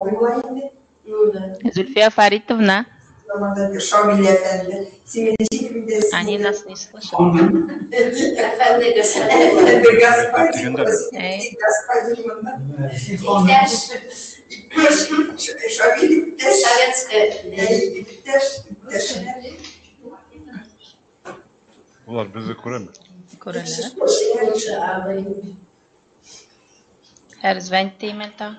Зульфия Фаритовна. Они нас не слышат. Улар беҙҙе күрәме? Күрәләр. Хәҙер звонить итәйем әле тағы.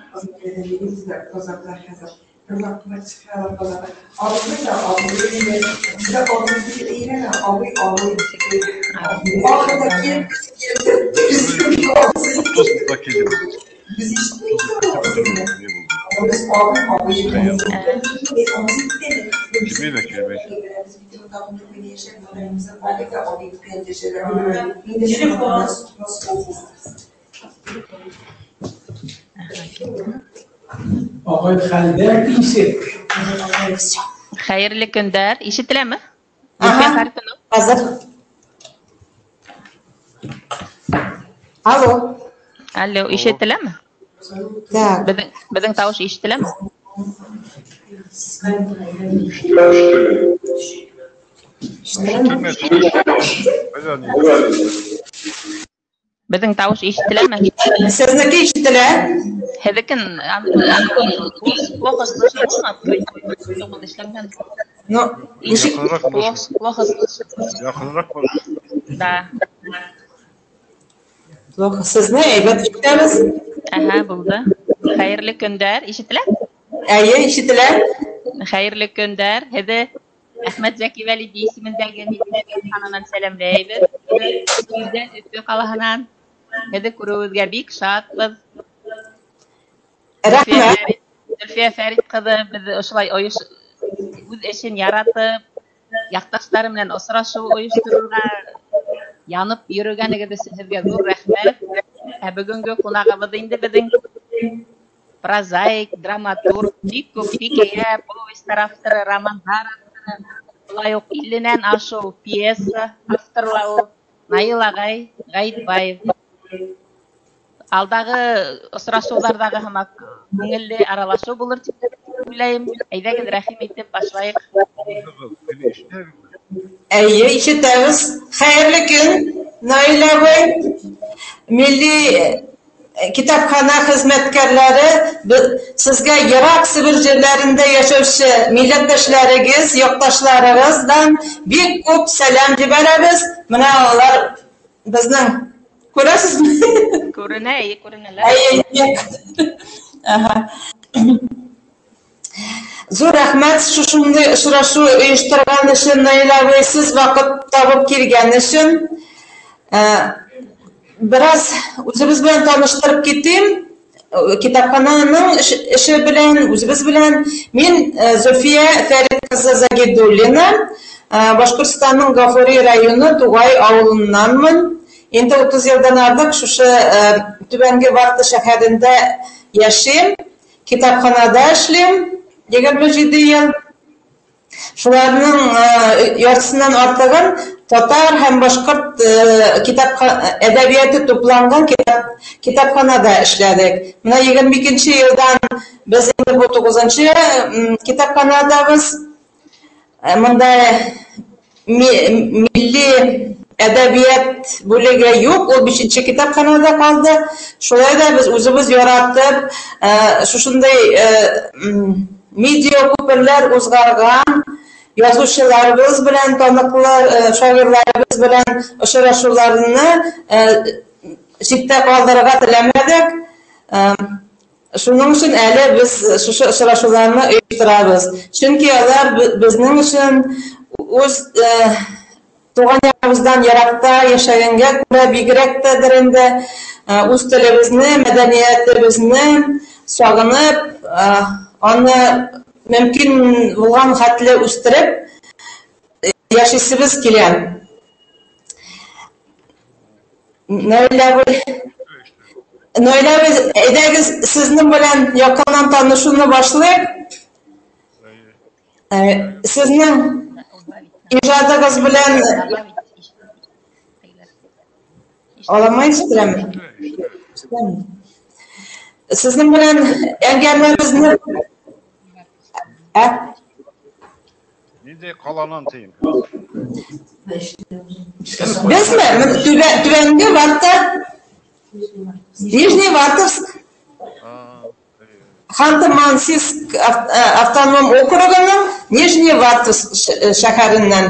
Автобуста килдем. Килмәй ҙә килмәй. Ағай, хәлдәр нисек? Хәйерле көндәр. Ишетеләме? Зөлфиә Фәритовна. Хәҙер. Алло. Алло, ишетеләме? Так. Беҙҙең тауыш ишетеләме? Ишетелмәй. Ҡайҙа ни? Беҙҙең тауыш ишетеләме? Һеҙҙеке ишетелә. Һеҙҙекен плохо слышно, можно открыть? Эшләнгән. Ну, нисек? Яҡыныраҡ Плохо, плохо слышно. Яҡыныраҡ бар. Да. Плохо. Һеҙҙе әйбәт ишетәбеҙ. Аһа, булды. Хәйерле көндәр. Ишетелә? Эйе, ишетелә. Хәйерле көндәр. Һеҙҙе Әхмәт Зәки Вәлиди исемендәге китапхананан сәләмләйбеҙ. Гүзәл Өфө ҡалаһынан. Һеҙҙе күреүебеҙгә бик шатбыҙ. Рәхмәт. Зөлфиә Фәрит ҡыҙы беҙҙе ошолай үҙ эшен яратып, яҡташтары менән осрашыу ойошторорға янып йөрөгәнегеҙ өсөн һеҙгә ҙур рәхмәт. Ә бөгөнгө ҡунағыбыҙ инде беҙҙең прозаик, драматург, бик күп хикәйә, повестар авторы, романдар авторы, шулай уҡ илленән ашыу пьеса авторы ла ул, Наил ағай Ғәйетбаев. Алдағы осрашыуҙарҙағы һымаҡ күңелле аралашыу булыр тип уйлайым. Әйҙәгеҙ, рәхим итеп башлайыҡ. Эйе, ишетәбеҙ. Хәйерле көн, Наил абый. Милли китапхана хеҙмәткәрҙәре һеҙгә йыраҡ Себер ерҙәрендә йәшәүсе милләттәштәрегеҙ, яҡташтарығыҙҙан бик күп сәләм ебәрәбеҙ. Бына улар беҙҙең, күрәһегеҙме? Күренә, эйе, күренәләр. Эйе. Аһа. Ҙур рәхмәт шушындай осрашыу ойошторған өсөн, Наил абый, һеҙ ваҡыт табып килгән өсөн. Бер аҙ үҙебеҙ менән таныштырып китим. Китапхананың эше белән, үҙебеҙ белән. Мин Зөлфиә Фәрит ҡыҙы Загидуллина, Башҡортостандың Ғафури районы Туғай ауылынанмын. Инде 30 йылдан артыҡ шушы Түбәнге Вахта шәһәрендә йәшәйем, китапханала эшләйем 27 йыл. Шуларның яртыһынан артығын татар һәм башҡорт әҙәбиәте тупланған китапханала эшләнек. Бына 22 йылдан беҙ инде был туғыҙынсы китапханадабыҙ. Бында милли әҙәбиәт бүлеге юҡ, ул бишенсе китапханала ҡалды. Шулай ҙа беҙ үҙебеҙ яратып, шушындай медиа күперләр уҙғарған яҙыусыларыбыҙ белән, таныҡлы шағирҙарыбыҙ белән осрашыуҙарны ситтә ҡалдырырға теләмәнек. Шуның өсөн әле беҙ шушы осрашыуҙарны ойошторабыҙ. Сөнки улар беҙҙең өсөн үҙ туған яғыбыҙҙан йыраҡта йәшәгәнгә күрә бигерәк тәдер инде, үҙ телебеҙҙе, мәҙәниәтебеҙҙе сағынып, аны мөмкин булған хәтле үҫтереп йәшисебеҙ килә. Наил абый, Наил абый, әйҙәгеҙ, һеҙҙең белән яҡындан танышыуны башлайыҡ. Һеҙҙең ижадығыҙ белән аламай ишетеләме? Сезнең белән әңгәмәбезне Ә? Ниндәй ҡаланан тием? Безме? Түбәнге Варта, Нижний Вартовск, Ханты-Мансийск автоном округының Нижний Вартовск шәһәреннән.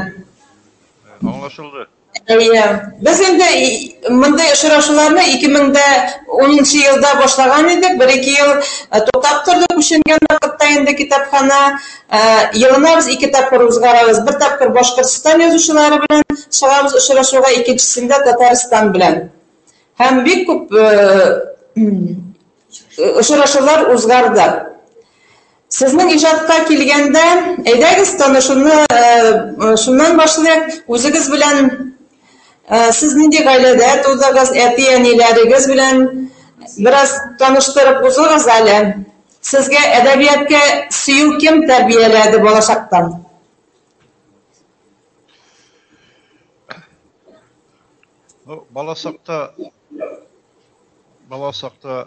Аңлашылды. Әйе. Без инде мондый очрашуларны 2010 елда башлаган идек. Бер-ике ел туктап торды күченгән вакытта инде китапхана. Елына без ике тапкыр узгарабыз. Бер тапкыр Башкортстан язучылары белән чыгабыз очрашуга, икенчесендә Татарстан белән. Һәм бик күп очрашулар узгарды. Сезнең иҗатка килгәндә, әйдәгез танышуны шуннан башлыйк. Үзегез белән сез нинди гаиләдә тудыгыз, әти-әниләрегез белән бераз таныштырып узыгыз әле. Сезгә әдәбиятка сөю кем тәрбияләде балачактан? Ну, балачакта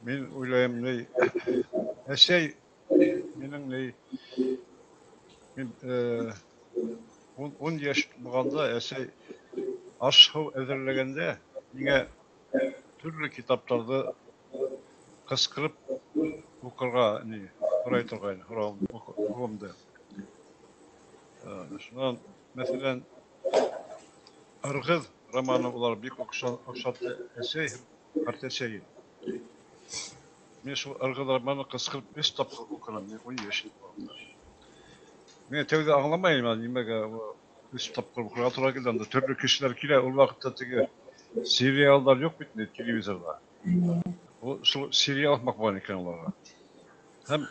мин уйлайым, ни, әсәй минең ни, мин 10 яшь булганда әсәй аш-һу әҙерләгәндә миңә төрлө китаптарҙы ҡысҡырып уҡырға ни һорай торғайны, һорауымды. Шунан, мәҫәлән, Ырғыҙ романы улар бик оҡшатты әсәй һәм ҡартәсәйем. Мин шул Ырғыҙ романы ҡысҡырып 3 тапҡыр уҡыным, мин 10 йәш булғанда. Мин тәүҙә аңламайым, нимәгә 3 тапҡыр уҡырға тура килде. Анда төрлө кешеләр килә, ул ваҡытта теге сериалдар юҡ бит инде телевизорҙа. Ул шул сериал һымаҡ булған икән уларға. Һәм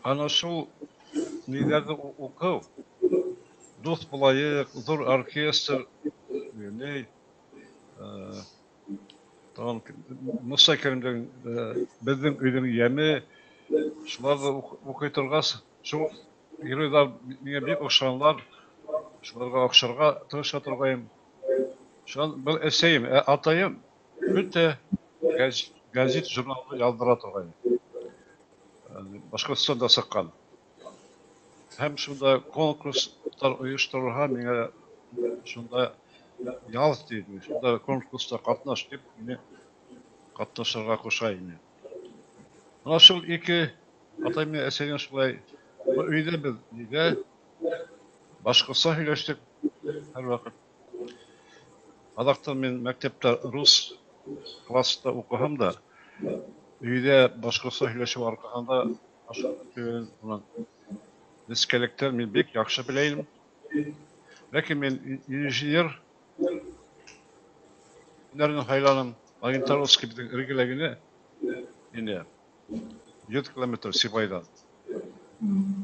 ана шул ниҙәрҙе уҡыу, дуҫ булайыҡ, ҙур оркестр, ни, тағын Муса Кәримдең беҙҙең өйҙөң йәме, шуларҙы уҡый торғас, шул геройҙар миңә бик оҡшанылар, шуларға оҡшарға тырыша торғайым. Шунан был әсәйем, ә атайым бөтә гәзит, журналды яҙҙыра торғайны. Башҡортостанда сыҡҡан. Һәм шунда конкурстар ойошторорға миңә шунда яҙ тине, шунда конкурста ҡатнаш тип мине ҡатнашырға ҡуша ине. Бына шул ике атай менән әсәйҙән шулай өйҙә беҙ нигә башҡортса һөйләштек һәр ваҡыт. Аҙаҡтан мин мәктәптә рус класста уҡыһам да, өйҙә башҡортса һөйләшеү арҡаһында башҡорт телен, унан нескәлектәр мин бик яҡшы белә инем. Ләкин мин инженер һөнәрен һайланым. Магнитогорский беҙҙең эргәлә генә ине, 100 километр Сибайҙан.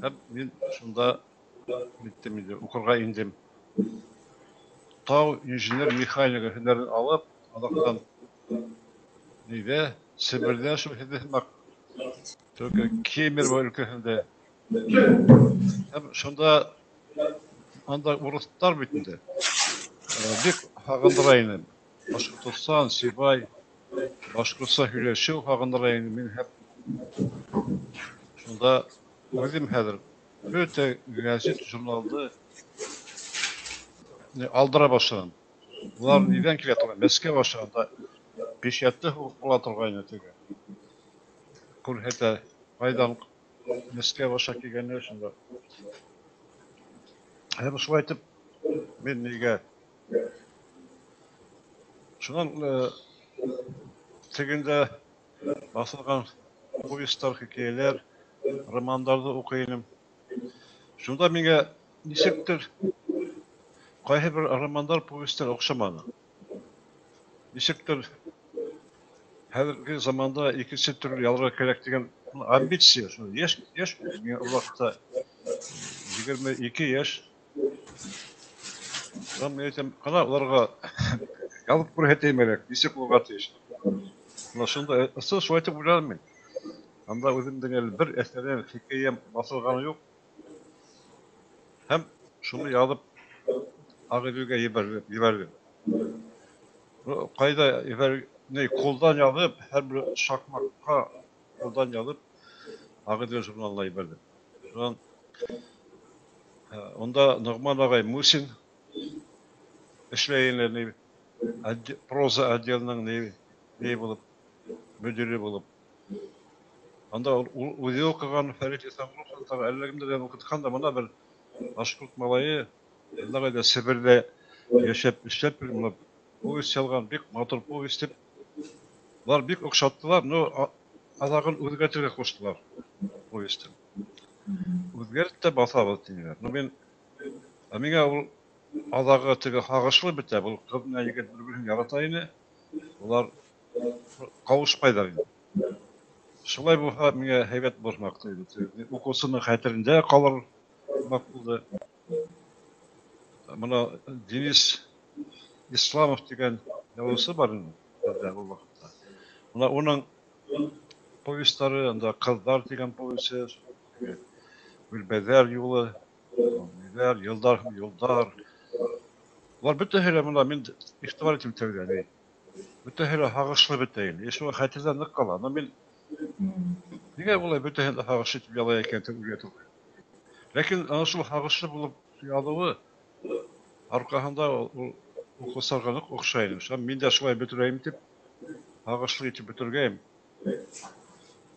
Һәм мин шунда киттем инде, уҡырға индем. Тау инженер механигы һөнәрен алып, аҙаҡтан нейҙә, Себерҙә шул һымаҡ, только Кемерово өлкәһендә. Һәм шунда анда урыҫтар бит инде. Бик һағындыра ине. Башҡортостан, Сибай, башҡортса һөйләшеү һағындыра ине мин һәм шунда үҙем хәҙер бөтә гәзит, журналды алдыра башланым. Улар ниҙән килә торған? Мәскәү аша анда печатьте була торғайны теге. Күрһәтә, ҡайҙан Мәскәү аша килгәне шунда. Һәм шулай итеп мин нигә шунан тегендә баҫылған повестар, хикәйәләр, романдарҙы уҡый инем. Шунда миңә нисектер ҡайһы бер романдар, повестар оҡшаманы. Нисектер хәҙерге заманда икенсе төрлө яҙырға кәрәк тигән амбиция. Шунда йәш, миңә ул ваҡытта 22 йәш. Шунан мин әйтәм, ҡана уларға яҙып күрһәтәйем әле, нисек булырға тейеш. Бына шунда ысын шулай итеп уйланым мин. Анда үҙемдең әле бер әҫәрем, хикәйәм баҫылғаны юҡ. Һәм шуны яҙып Ағиҙелгә ебәрҙем. Ҡайҙа ҡулдан яҙып, һәр бер шаҡмаҡҡа ҡулдан яҙып Ағиҙел журналына ебәрҙем. Шунан унда Ноғман ағай Мусин эшләй ине, проза отделының ни булып, мөдире булып. Анда ул үҙе уҡыған Фәрит Иҫәнғолов тағы әллә кемдәрҙән уҡытҡан да, бына бер башҡорт малайы әллә ҡайҙа Себерҙә йәшәп эшләп бер бына повесть яҙған, бик матур повесть тип. Улар бик оҡшаттылар, но аҙағын үҙгәртергә ҡуштылар повестен. Үҙгәрт тә баҫабыҙ тинеләр. Но мин, ә миңә ул аҙағы теге һағышлы бөтә, был ҡыҙ менән егет бер-береһен ярата ине. Улар ҡауышмайҙар инде. Шулай булһа, миңә һәйбәт булмаҡ тойолдо. Уҡыусының хәтерендә ҡалыр һымаҡ булды. Бына Денис Исламов тигән яҙыусы бар ине беҙҙә ул ваҡытта. Бына уның повестары, анда Ҡыҙҙар тигән повесі, Гөлбәҙәр юлы, ниҙәр, Йылдар һәм юлдар. Улар бөтәһе лә бына мин иғтибар иттем тәүҙә, ни. Бөтәһе лә һағышлы бөтә инде. И шуға хәтерҙә ныҡ ҡала. Но мин ниңә улай бөтәһен дә һағышлы итеп яҙа икән тип уйлай торғайным. Ләкин ана шул һағышлы булып яҙыуы арҡаһында ул уҡыусыларға ныҡ оҡшай ине. Шунан мин дә шулай бөтөрәйем тип һағышлы итеп бөтөргәйем.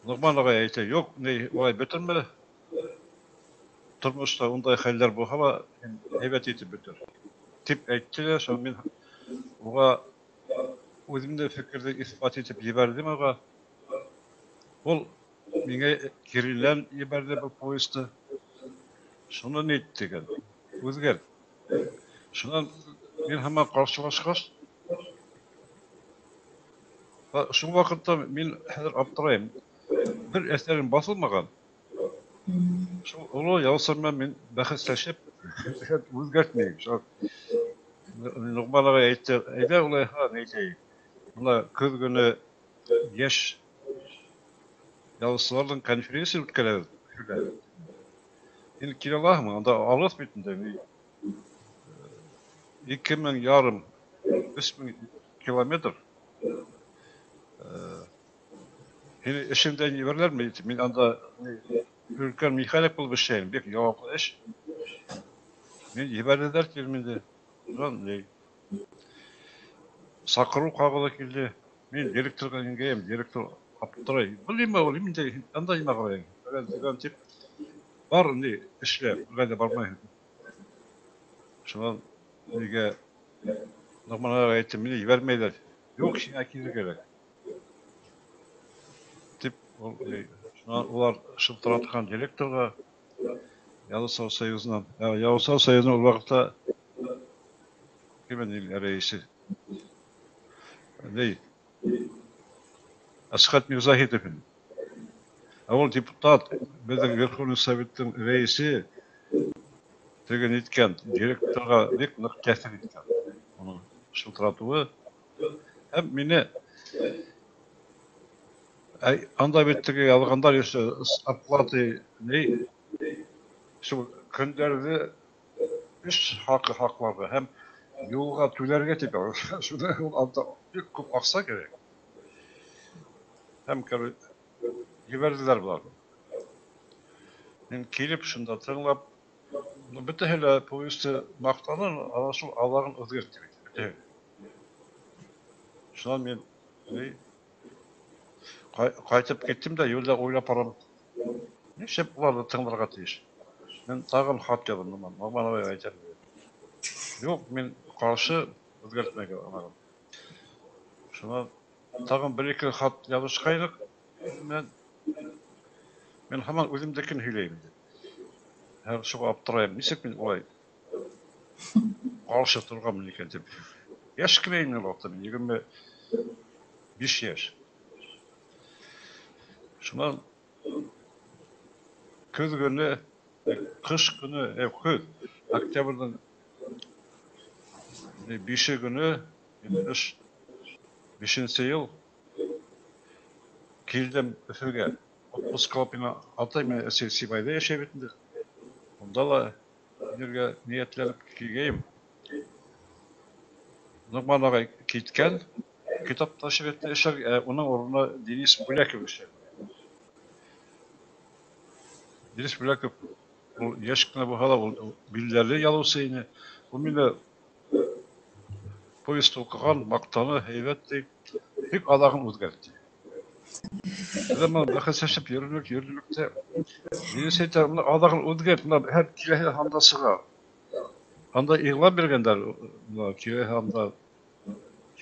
Ноғман ағай әйтә, юҡ, ни, улай бөтөрмә. Тормошта ундай хәлдәр булһа ла, һин һәйбәт итеп бөтөр тип әйтте лә, шунан мин уға үҙемдең фекерҙе иҫбат итеп ебәрҙем уға. Ул миңә кирелән ебәрҙе был повесты. Шуны ни тигән, үҙгәрт. Шунан мин һаман ҡаршылашҡас, шул ваҡытта мин хәҙер аптырайым. Бер әҫәрем баҫылмаған. Шул оло яҙыусы менән мин бәхәсләшеп үҙгәртмәйем. Шул Ноғман ағай әйтте, әйҙә улайһа, ни әйтәйек. Бына көҙ көнө йәш яҙыусыларҙың конференция үткәрәбеҙ Өфөлә. Һин килә алаһыңмы? Анда алыҫ бит инде. 2500, 3000 километр. Һине эшеңдән ебәрәләрме? Мин анда өлкән механик булып эшләйем, бик яуаплы эш. Мин ебәрҙеләр тием инде. Унан ни? Саҡырыу ҡағыҙы килде. Мин директорға ингәйем, директор аптырай. Был нимә ул? Ниндәй, анда нимә ҡарайың? Фәлән тигән тип. Бар, ни, эшлә, бер ҡайҙа бармайһың. Шунан нигә Ноғман ағай әйтте, мине ебәрмәйҙәр. Юҡ, һиңә килергә кәрәк. Тип, ул, шунан улар шылтыратҡан директорға Яҙыусылар союзынан. Яҙыусылар союзының ул ваҡытта кем ине рәйесе? Ни? Әсхәт Мирзаһитов ине. Ә ул депутат, беҙҙең Верховный Советтың рәйесе теге ниткән, директорға бик ныҡ тәьҫир иткән. Уның шылтыратыуы. Һәм мине анда бит теге яҙғандар еще с оплатой ни, шул көндәрҙе эш хаҡы хаҡларға һәм юлға түләргә тип яҙған. Шуны ул анда бик күп аҡса кәрәк. Һәм ебәрҙеләр быларҙы. Мин килеп шунда тыңлап, бөтәһе лә повесты маҡтаны, ана шул аҙағын үҙгәртте бит, бөтәһе. Шунан мин ҡайтып киттем дә юлда уйлап барам. Нишләп уларҙы тыңларға тейеш? Мин тағын хат яҙҙым, Ноғман ағайға әйтәм. Юҡ, мин ҡаршы үҙгәртмәгә анағын. Шунан тағын бер-ике хат яҙышҡайныҡ. Мин һаман үҙемдекен һөйләйем инде. Һәм шуға аптырайым. Нисек мин улай ҡаршы торғанмын икән тип. Йәш кенә инем ул ваҡытта мин, 25 йәш. Шунан көҙ көнө, ҡыш көнө, көҙ, октябрҙең 5 көнө, эш 5-нсе йыл килдем Өфөгә. Отпуск алып мин атай менән әсәй Сибайҙа йәшәй бит инде. Унда ла инергә ниәтләнеп килгәйем. Ноғман ағай киткән. Китап нәшриятта эшләр, уның урынына Денис Бүләков эшләр. Денис Бүләков ул йәш кенә булһа ла, ул билдәле яҙыусы ине. Ул мине повесть уҡыған, маҡтаны, һәйбәт ти. Тик аҙағын үҙгәртте. Беҙ менән бәхәсләшеп йөрөнөк, йөрөнөк тә. Денис әйтә, бына аҙағын үҙгәрт, бына һәр киләһе һанда сыға. Анда иғлан биргәндәр, бына киләһе һанда,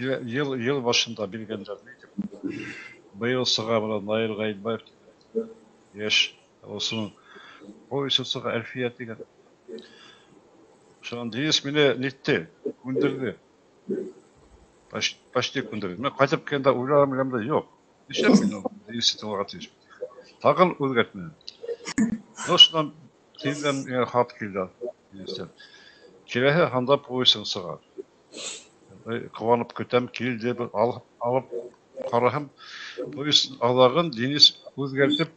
йыл башында биргәндәр. Быйыл сыға бына Наил Ғәйетбаев йәш яҙыусының повесі сыға, Әлфиә тигән. Шунан Денис мине нитте, күндерҙе. Почти күндерҙе. Мин ҡайтып килгәндә уйланым беләм дә, юҡ. Нишләп мин ул Денисты тыңларға тейеш? Тағын үҙгәртмәнем. Ну, шунан тиҙҙән миңә хат килде Денистән. Киләһе һанда повестың сыға. Ҡыуанып көтәм, килде, алып ҡараһам, повесть аҙағын Денис үҙгәртеп,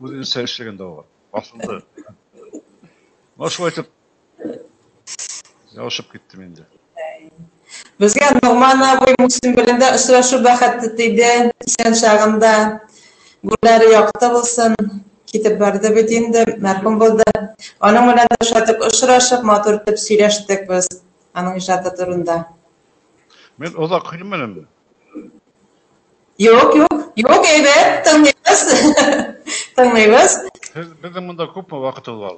үҙенсә эшләгән дә була. Баҫылды. Менә шулай итеп ябышып киттем инде. Беҙгә Ноғман абый Мусин белән дә осрашыу бәхете тейҙе иҫән сағында. Гүрләре яҡты булсын. Китеп барҙы бит инде, мәрхүм булды. Аның менән дә шулай осрашып, матур итеп сөйләштек беҙ аның ижады турында. Мин оҙаҡ һөйләмәнемме? Юҡ, юҡ, юҡ, әйбәт, тыңлайбыҙ. Тыңлайбыҙ. Беҙҙең бында күпме ваҡытыбыҙ бар?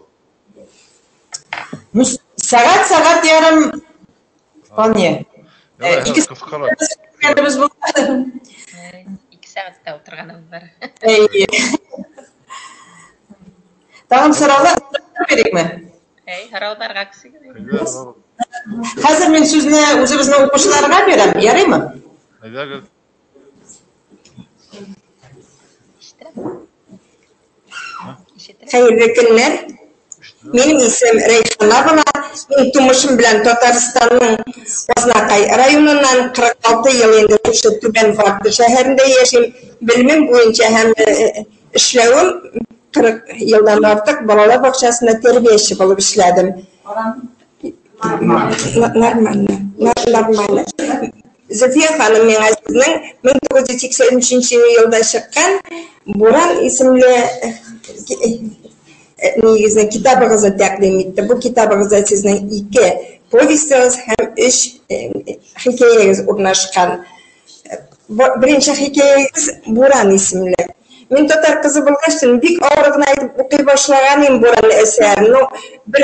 Ну, сәғәт, сәғәт ярым вполне. Ике сәғәт 2 сәғәттә ултырғаныбыҙ бар. Эйе. Тағын һорауҙар бирикме? Әй, һорауҙарға күсегеҙ. Хәҙер мин сүҙне үҙебеҙҙең уҡыусыларға бирәм, яраймы? Әйҙәгеҙ. Хәйерле көннәр. Минең исем Рәйхана була. Мин тумышым белән Татарстанның Азнакай районыннан 46 йыл инде шушы Түбән Вахта шәһәрендә йәшим. Белемем буйынса һәм эшләүем 40 йылдан артыҡ балалар баҡсаһында тәрбиәсе булып эшләдем. Нормально, нормально. Зөлфиә ханым миңа сезнең 1983 йылда сыҡҡан Буран исемле нигеҙле китабығыҙҙы тәҡдим итте. Был китабығыҙҙа сезнең 2 повестығыҙ һәм 3 хикәйәгеҙ урынлашҡан. Беренсе хикәйәгеҙ Буран исемле. Мин татар ҡыҙы булғас, бик ауыр ғына итеп уҡый башлаған инем Буран әсәрен. Ну, бер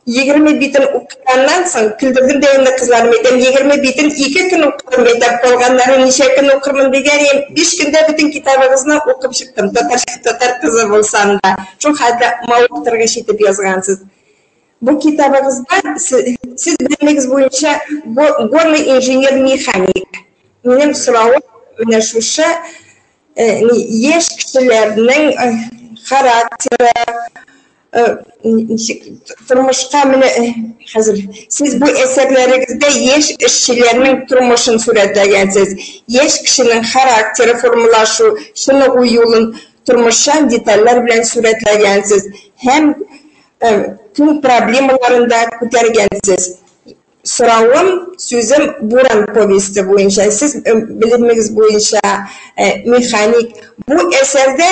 20 битен уҡығаннан һуң көлдөрҙөм дә инде ҡыҙларым, әйтәм, 20 битен 2 көн уҡыдым, әйтәм, ҡалғандарын нисә көн уҡырмын дигән идем. 5 көндә бөтөн китабығыҙны уҡып сыҡтым, татар ҡыҙы булсам да. Шул хәтле мауыҡтырғыс итеп яҙғанһыҙ. Был китабығыҙҙа сез белемегеҙ буйынса горный инженер-механик. Минең һорауым менә шушы, йәш кешеләрнең характеры, нисек тормошҡа менә хәзер сез бу әсәрләрегеҙҙә йәш эшселәрнең тормошон сурәтләгәнсез. Йәш кешенең характеры формалашу, чыныгу юлын тормошчан детальләр белән сурәтләгәнсез һәм көн проблемаларын да күтәргәнсез. Сорауым, сүзем Буран повесте буйынса. Сез белемегеҙ буйынса механик. Бу әсәрҙә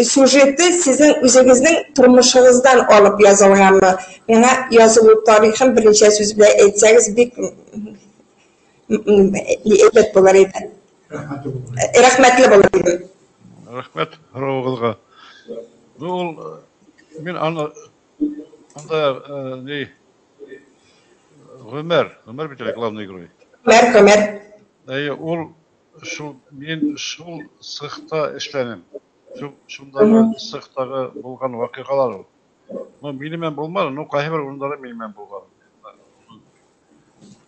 сюжеты сезнең үзегезнең тормошогоздан алып язылганмы? Миңа язылу тарихын берничә сүз белән әйтсәгез, бик әйбәт булыр иде. Рәхмәтле булыр идем. Рәхмәт һорауыгыҙға. Ну, ул, мин аны анда ни Гомәр, Гомәр бит әле главный герой. Гомәр, Гомәр. Әйе, ул шул, мин шул цехта эшләнем. Шундағы цехтағы булған ваҡиғалар ул. Ну, минең менән булманы, ну, ҡайһы бер урындары минең менән булған.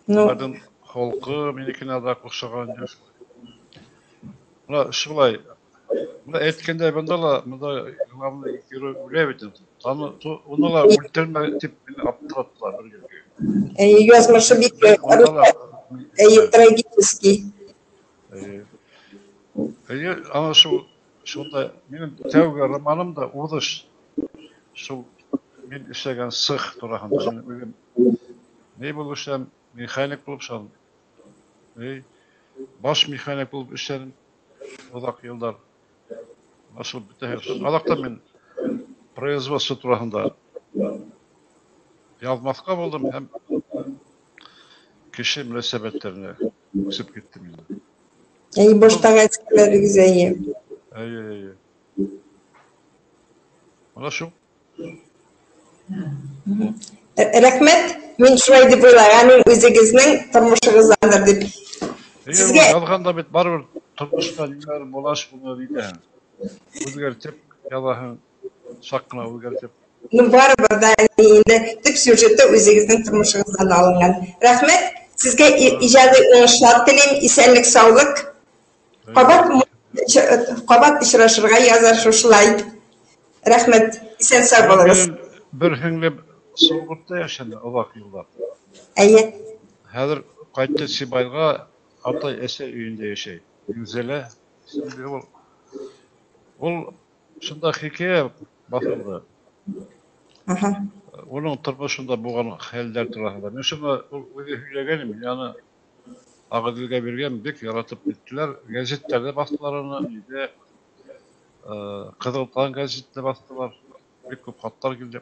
Уларҙың холҡо минекенә дә оҡшаған. Мына шулай. Мына әйткәндәй, бында ла, бында главный герой үлә бит инде. Уны ла үлтермә тип мине аптыраттылар бер генә. Әйе, язмышы бик, әйе, трагический. Әйе. Әйе, ана шул, шунда минең тәүге романым да Уҙыш. Шул мин эшләгән цех тураһында. Мин үҙем ни булып эшләм, механик булып шул. Баш механик булып эшләнем оҙаҡ йылдар. Шул бөтәһе. Аҙаҡта мин производство тураһында яҙмаҫҡа булдым һәм кеше мөнәсәбәттәренә күсеп киттем инде. Әй, баштағы әҫәрләрегеҙ, әйе. Әйе, әйе. Мына шул. Рәхмәт. Мин шулай дип уйлағаным, үҙегеҙҙең тормошоғоҙҙандыр дип. Сезгә яҙғанда бит барыбер тормошта нимәлер була, шуны әйтәһең. Үҙгәртеп яҙаһың, саҡ ҡына үҙгәртеп. Ну, барыбер ҙа инде төп сюжеты үҙегеҙҙең тормошоғоҙҙан алынған. Рәхмәт. Сезгә ижади уңышлар теләйем, иҫәнлек, саулыҡ. Ҡабат осрашырға язар шушылай. Рәхмәт. Иҫән сау булығыҙ. Бер һеңлем Сургутта йәшәне оҙаҡ йылдар. Әйе. Хәҙер ҡайтты Сибайға, атай әсәй өйөндә йәшәй. Минзәлә исемле ул. Ул шунда хикәйә баҫылды. Уның тормошонда булған хәлдәр тураһында. Мин шуны ул үҙе һөйләгән, мин аны Ағиҙелгә биргән, бик яратып киттеләр. Гәзиттәрҙә баҫтылар аны, өйҙә Ҡыҙыл таң гәзитендә баҫтылар. Бик күп хаттар килде.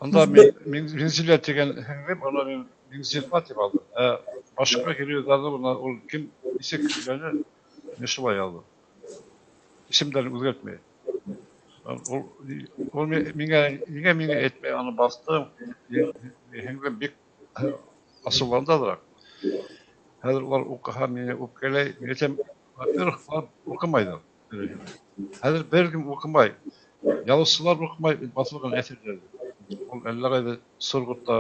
Анда мин Минзилә тигән һеңлем, аны мин Минзифа тип алдым. Ә башҡа геройҙарҙы бына ул кем нисек һөйләне, мин шулай алдым. Исемдәрен үҙгәртмәй. Ул миңә ниңә миңә әйтмәй аны баҫтым. Һеңлем бик асыуланды аҙыраҡ. Хәҙер улар уҡыһа мине үпкәләй. Мин әйтәм, во-первых, улар уҡымайҙар. Хәҙер бер кем уҡымай. Яҙыусылар уҡымай баҫылған әҫәрҙәрҙе. Ул әллә ҡайҙа Сургутта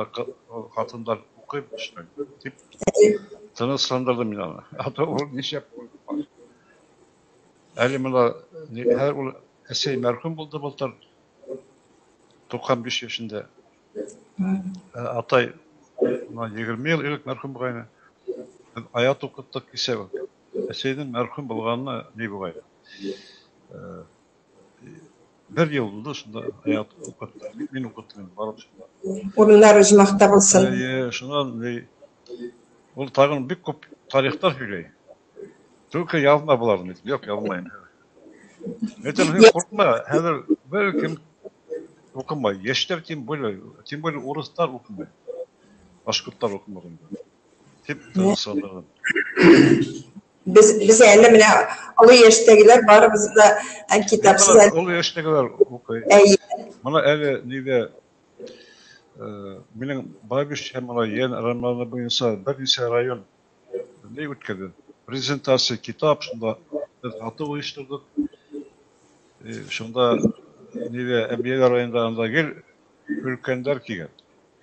ҡатындар уҡый башлай тип тынысландырҙым мин аны. Ата ул нишләп әле бына хәҙер ул әсәй мәрхүм булды былтыр 95 йәшендә. Атай бына 20 йыл элек мәрхүм булғайны. Беҙ аят уҡыттыҡ кисә. Әсәйҙең мәрхүм булғанына ни буғай? Бер йыл булды шунда аят уҡыттыҡ. Мин уҡыттым барып шунда. Урыннары ожмахта булсын. Әйе, шунан ул тағын бик күп тарихтар һөйләй. Только яҙма быларҙы. Юҡ, яҙмайым. Әйтәм, һин ҡурҡма, хәҙер бер кем уҡымай. Йәштәр тем более, урыҫтар уҡымай. Башҡорттар уҡымай инде. Тип тынысландырҙым. Беҙ әле менә оло йәштәгеләр барыбыҙ ҙа китапсыз. Оло йәштәгеләр уҡый. Бына әле ниҙә минең Бабич һәм Йән романы буйынса бер нисә район ни үткәрҙе. Презентация китап, шунда беҙ һатыу ойошторҙоҡ. Шунда ниҙә Әбйәлил районында анда гел өлкәндәр килгән.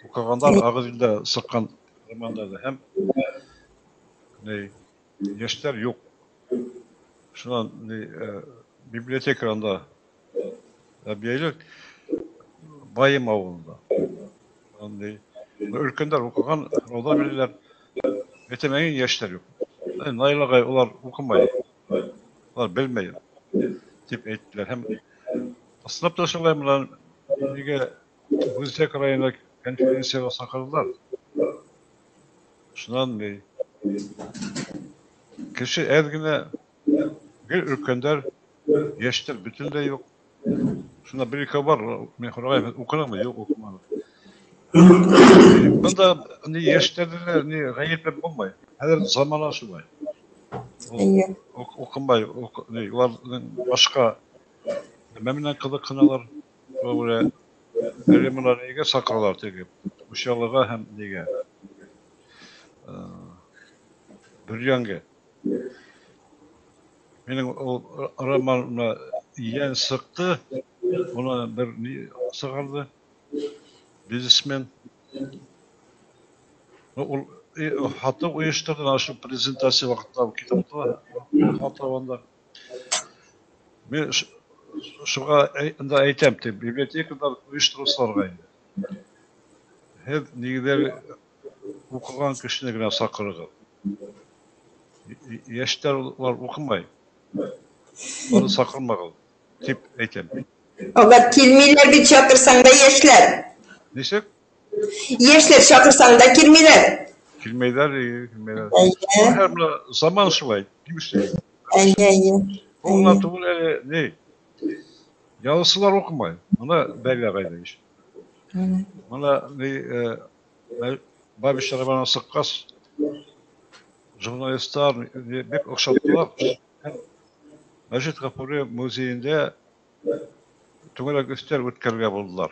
Уҡығандар Ағиҙелдә сыҡҡан романдарҙы һәм ни йәштәр юҡ. Шунан библиотека анда Әбйәлил Байым ауылында. Өлкәндәр уҡыған, һорауҙар бирәләр. Әйтәм, ә йәштәр юҡ. Наил ағай, улар уҡымай, улар белмәй тип әйттеләр. Һәм ысынлап та шулай, бына нигә Бүздәк районына конференцияға саҡырҙылар. Шунан кеше әҙ генә, гел өлкәндәр, йәштәр бөтөнләй юҡ. Шунда бер икәү бар, мин һорағайым, уҡыныңмы? Юҡ, уҡыманым. Бында ни йәштәрҙе лә ни ғәйепләп булмай. Хәҙер замана шулай. Уҡымай, уларҙың башҡа нәмә менән ҡыҙыҡһыналар. Әле бына нигә саҡыралар теге Учалыға һәм нигә Бөрйәнгә. Минең ул роман бына Йән сыҡты, уны бер ни сығарҙы, бизнесмен. Ул һатыу ойошторҙо, ошо презентация ваҡытында китапты һатыу анда. Мин шуға ында әйтәм, тип, библиотекалар ойоштороусыларға инде. Һеҙ нигеҙҙә уҡыған кешене генә саҡырығыҙ. Йәштәр улар уҡымай. Уларҙы саҡырмағыҙ, тип әйтәм. Улар килмәйҙәр бит, саҡырһаң да йәшләр. Нисек? Йәшләр саҡырһаң да килмәйҙәр. Килмәйҙәр, килмәйҙәр. Һәр менә заман шулай, килешә. Әйе, әйе. Ул ғына түгел әле, ни, яҙыусылар уҡымай. Бына бәлә ҡайҙа иш. Бына ни, Бабич романы сыҡҡас, журналисттар бик оҡшаттылар. Мәжит Ғафури музейында түңәрәк өҫтәл үткәрергә булдылар.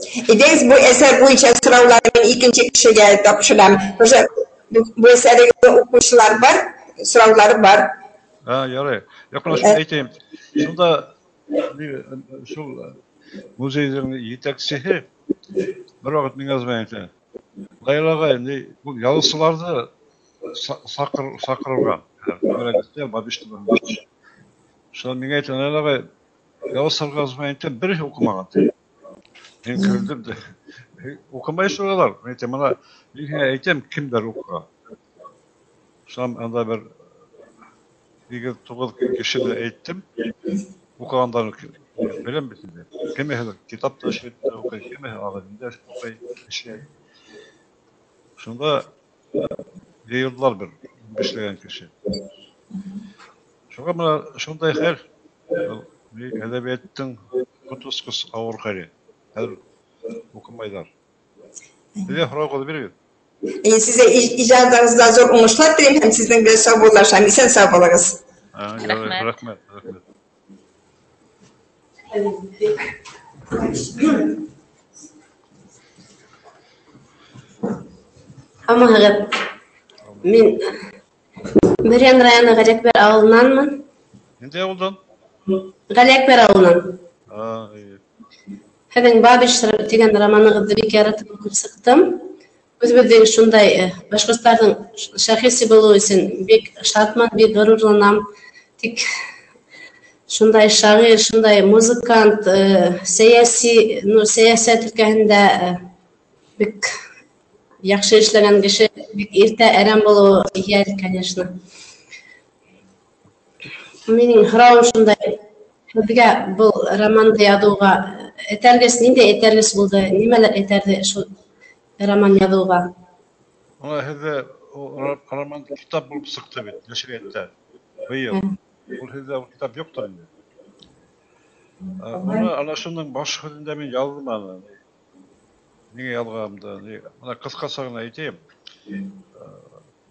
Әйҙәгеҙ, был әҫәр буйынса һорауларҙы мин икенсе кешегә тапшырам. Уже был әҫәрегеҙҙе уҡыусылар бар, сораулары бар. Ярай. Юҡ, мына шуны әйтәйем. Шунда шул музейҙың етәксеһе бер ваҡыт миңә звонит итә. Наил ағай, ни, был яҙыусыларҙы саҡырырға. Түңәрәк өҫтәл Бабич тураһында. Шунан миңә әйтә, Наил ағай, яҙыусыларға звонит итәм, береһе уҡымаған, ти. Мин көлдөм дә. Уҡымай шул улар. Мин әйтәм, мына мин һиңә әйтәм, кемдәр уҡыған. Шунан анда бер 8-9 кешене әйттем. Уҡығандарын беләм бит инде. Кемеһе китап та эшләп уҡый, кемеһе ағыҙында уҡый, эшләй. Шунда йыйылдылар бер 15ләгән кеше. Шуға мына шундай хәл, әҙәбиәттең ҡот осҡос ауыр хәле. Хәҙер уҡымайҙар. Һеҙгә һорауығыҙҙы бирегеҙ. Сезгә ижадығыҙҙа ҙур уңышлар теләйем һәм һеҙҙең белән саубуллашам. Иҫән сау булығыҙ. Рәхмәт, рәхмәт. Һаумыһығыҙ. Мин Бөрйән районы Ғәлиәкбәр ауылынанмын. Ниндәй ауылдан? Ғәлиәкбәр ауылынан. Һеҙҙең Бабич тигән романығыҙҙы бик яратып уҡып сыҡтым. Үҙебеҙҙең шундай башҡорттарҙың шәхесе булыуы өсөн бик шатмын, бик ғорурланам. Тик шундай шағир, шундай музыкант, сәйәси, ну, сәйәсәт өлкәһендә бик яҡшы эшләгән кеше бик иртә әрәм булыуы йәл, конечно. Минең һорауым шундай: һеҙгә был романды яҙыуға этәргес, ниндәй этәргес булды, нимәләр этәрҙе шул роман яҙыуға? Ана һеҙҙә роман китап булып сыҡты бит, нәшриәттә быйыл. Ул һеҙҙә ул китап юҡтыр инде. Уны ана шуның баш һүҙендә мин яҙҙым аны. Ниңә яҙғанымды, мына ҡыҫҡаса ғына әйтәйем.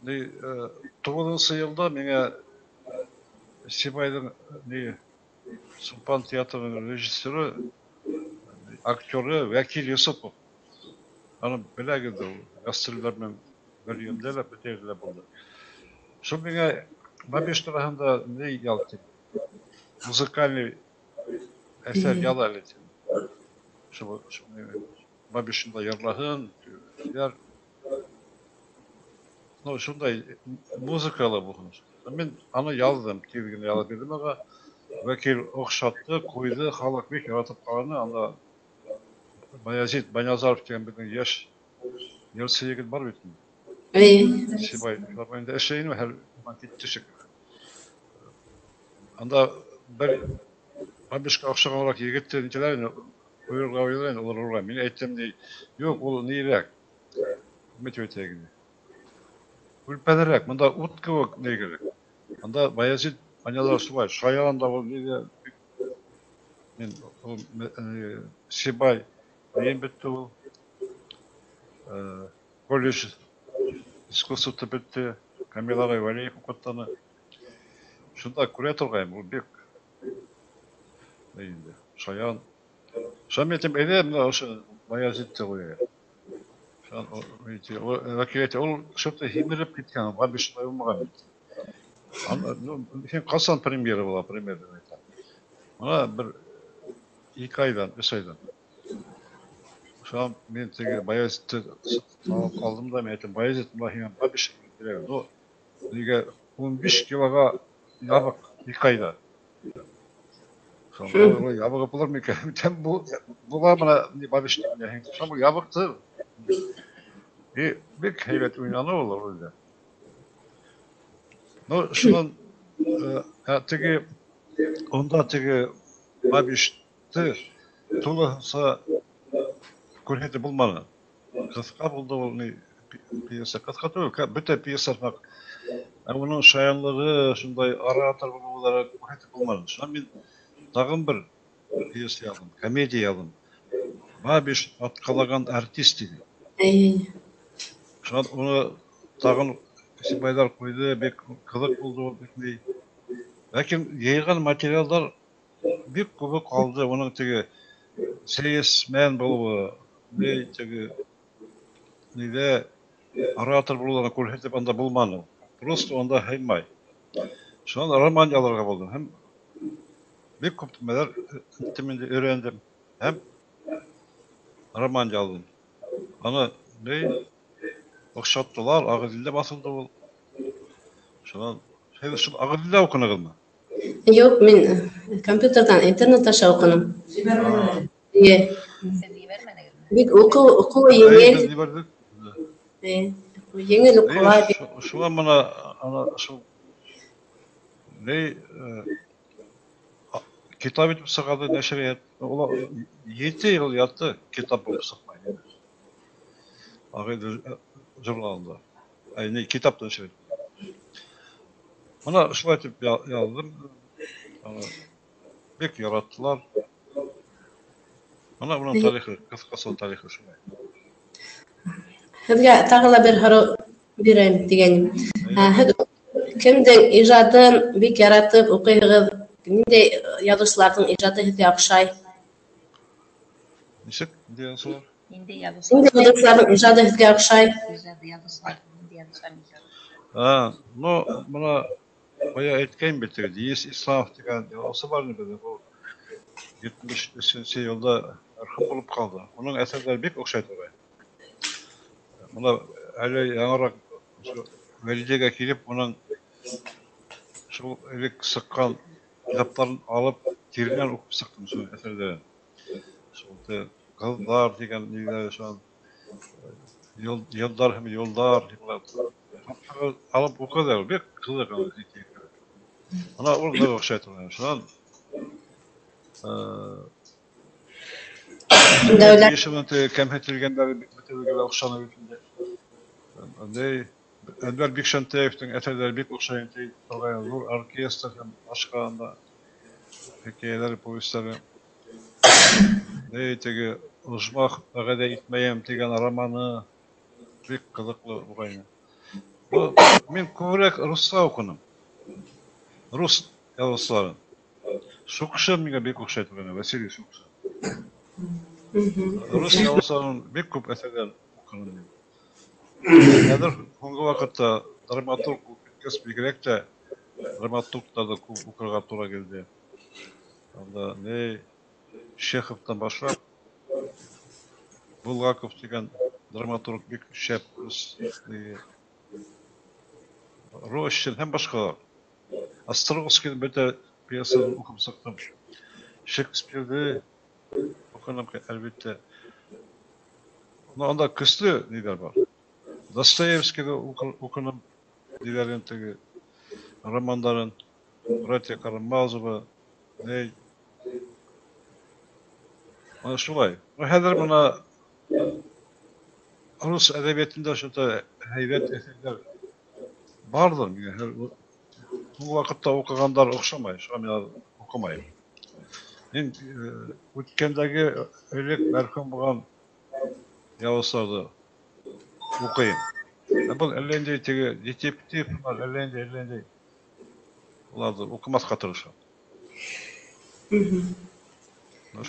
9-нсы йылда миңә Сибайҙың Сулпан театрының режиссеры, актеры Вәкил Йосопов. Аны беләгеҙ ул, гастролдәр менән бер йөндә лә, бөтә ерҙә лә булды. Шул миңә Бабич тураһында ни яҙ тип, музыкальный әҫәр яҙ әле тип. Шул Бабич шунда йырлаһын, яр. Ну, шундай музыкалы булһын. Мин аны яҙҙым, тиҙ генә яҙып бирҙем уға. Вәкил оҡшатты, ҡуйҙы, халыҡ бик яратып ҡараны. Анда Баязит Байназаров тигән беҙҙең йәш йырсы егет бар бит инде. Сибай филармонияда эшләй ине, хәҙер китте шикелле. Анда бер Бабичҡа оҡшағанраҡ егетте нитәләр ине, ҡуйырға уйлай ине, улар урға. Мин әйтәм, ни, юҡ, ул нирәк, нимә тип әйтәйек инде, үлпәнерәк, бында ут кеүек ни кәрәк. Анда Баязит Байназаров шулай, шаян да ул, ни дә, мин ул, Сибай нейем бөттө ул, колледж искусствоты бөттө, Камил ағай Вәлиев уҡытты. Шунда күрә торғайым, ул бик ни инде, шаян. Шунан мин әйтәм, әйҙә, бына ошо Баязитте ҡуяйыҡ. Шунан вәкил әйтә, ул шундай һимереп киткән, Бабич шулай булмаған бит. Һин ҡасан премьера була, премьера тип әйтә. Бына бер 2 айҙан, 3 айҙан. Шунан мин теге Баязитте алып алдым да, мин әйтәм, Баязит, бына һиңә Бабич кәрәк. Ну, нигә 15 килоға ябыҡ 2 айҙа. Шунан ябығып булыр микән? Әйтәм, була бына ни Бабич тигән. Шунан был ябыҡты. И бик һәйбәт уйнаны ул ролдә. Ну, шунан, теге, унда теге Бабичты тулыһынса күрһәтеп булманы. Ҡыҫҡа булды ул, ни, Пьеса ҡыҫҡа түгел, бөтә пьеса һымаҡ. Ә уның шаянлығы, шундай оратор булыуҙары күрһәтеп булманы. Шунан мин тағын бер пьеса яҙҙым, комедия яҙҙым. Бабиш атҡалаған артист тине. Шунан уны тағын Исембайҙар ҡуйҙы, бик ҡыҙыҡ булды ул, бик ни. Ләкин йыйған материалдар бик күбе ҡалды. Уның теге сейсмен булыуы, ни теге ниҙә оратор булыуын күрһәтеп анда булманы. Просто унда һыймай. Шунан роман яҙырға булдым. Һәм бик күп нәмәләр инде өйрәндем. Һәм роман яҙҙым. Аны ни оҡшаттылар, Ағиҙелдә баҫылды ул. Шунан һеҙ шул Ағиҙелдә уҡынығыҙмы? Юҡ, мин компьютерҙан, интернет аша уҡыным. Эйе. Һеҙ ебәрмәнегеҙме? Бик уҡыуы еңел. Еңел уҡыла. Шуға бына ана шул ни китап итеп сығарҙы нәшриәт. Улар 7 йыл ятты китап булып сыҡмай. Ағиҙел журналында. Ай, ни китап нәшер итте. Бына шулай итеп яҙҙым. Бик яраттылар. Бына уның тарихы, ҡыҫҡаса тарихы шулай. Һеҙгә тағы ла бер һорау бирәйем тигәнем. Һеҙ кемдең ижадын бик яратып уҡыйһығыҙ? Ниндәй яҙыусыларҙың ижады һеҙгә оҡшай? Нисек? Ниндәй яҙыусылар? Ниндәй яҙыусылар? Ниндәй яҙыусыларҙың ижады һеҙгә оҡшай? Ижады яҙыусылар, ниндәй яҙыусылар ижады? Ну, бына бая әйткән бит, Денис Исламов тигән яҙыусы бар ине беҙҙең. Ул 73-нсе йылда мәрхүм булып ҡалды. Уның әҫәрҙәре бик оҡшай торғайны. Бына әле яңыраҡ Вәлидәгә килеп, уның шул элек сыҡҡан китаптарын алып, тиренән уҡып сыҡтым шул әҫәрҙәрен. Шул Ҡыҙҙар тигән ниҙәр, шул йылдар һәм юлдар алып уҡыҙ, бик ҡыҙыҡ. Бына ул ныҡ оҡшай торғайны. Шунан Дәүләт кәмһетелгәндәре бөтәбеҙгә лә оҡшаны бит инде. Андый Әнвәр Бикшәнтәевтең әҫәрҙәре бик оҡшай торғайны. Ҙур оркестр һәм башҡа анда хикәйәләре, повестары. Ни теге Ожмах вәғәҙә итмәйем тигән романы бик ҡыҙыҡлы булғайны. Мин күберәк русса уҡыным. Рус яҙыусыларын. Шукшин миңә бик оҡшай торғайны, Василий Шукшин. Рус яҙыусыларын бик күп әҫәрҙәр уҡыным мин. Хәҙер һуңғы ваҡытта драматург булып киткәс, бигерәк тә драматургтарҙы күп уҡырға тура килде. Анда ни Чеховтан башлап Булгаков тигән драматург бик шәп рус, Рощин һәм башҡалар. Островский бөтә пьесасын уҡып сыҡтым. Шекспирҙе уҡыным, әлбиттә. Анда көслө ниҙәр бар. Достоевскийҙы уҡыным, ниҙәрен теге романдарын, Братья Карамазовы, ни. Ана шулай. Хәҙер бына рус әҙәбиәтендә шунда һәйбәт әҫәрҙәр барҙыр миңә. Һуңғы ваҡытта уҡығандар оҡшамай, шуға мин уҡымайым. Мин үткәндәге элек мәрхүм булған яҙыусыларҙы уҡыйым. Ә был әллә ниндәй теге детектив бар, әллә ниндәй уларҙы уҡымаҫҡа тырышам.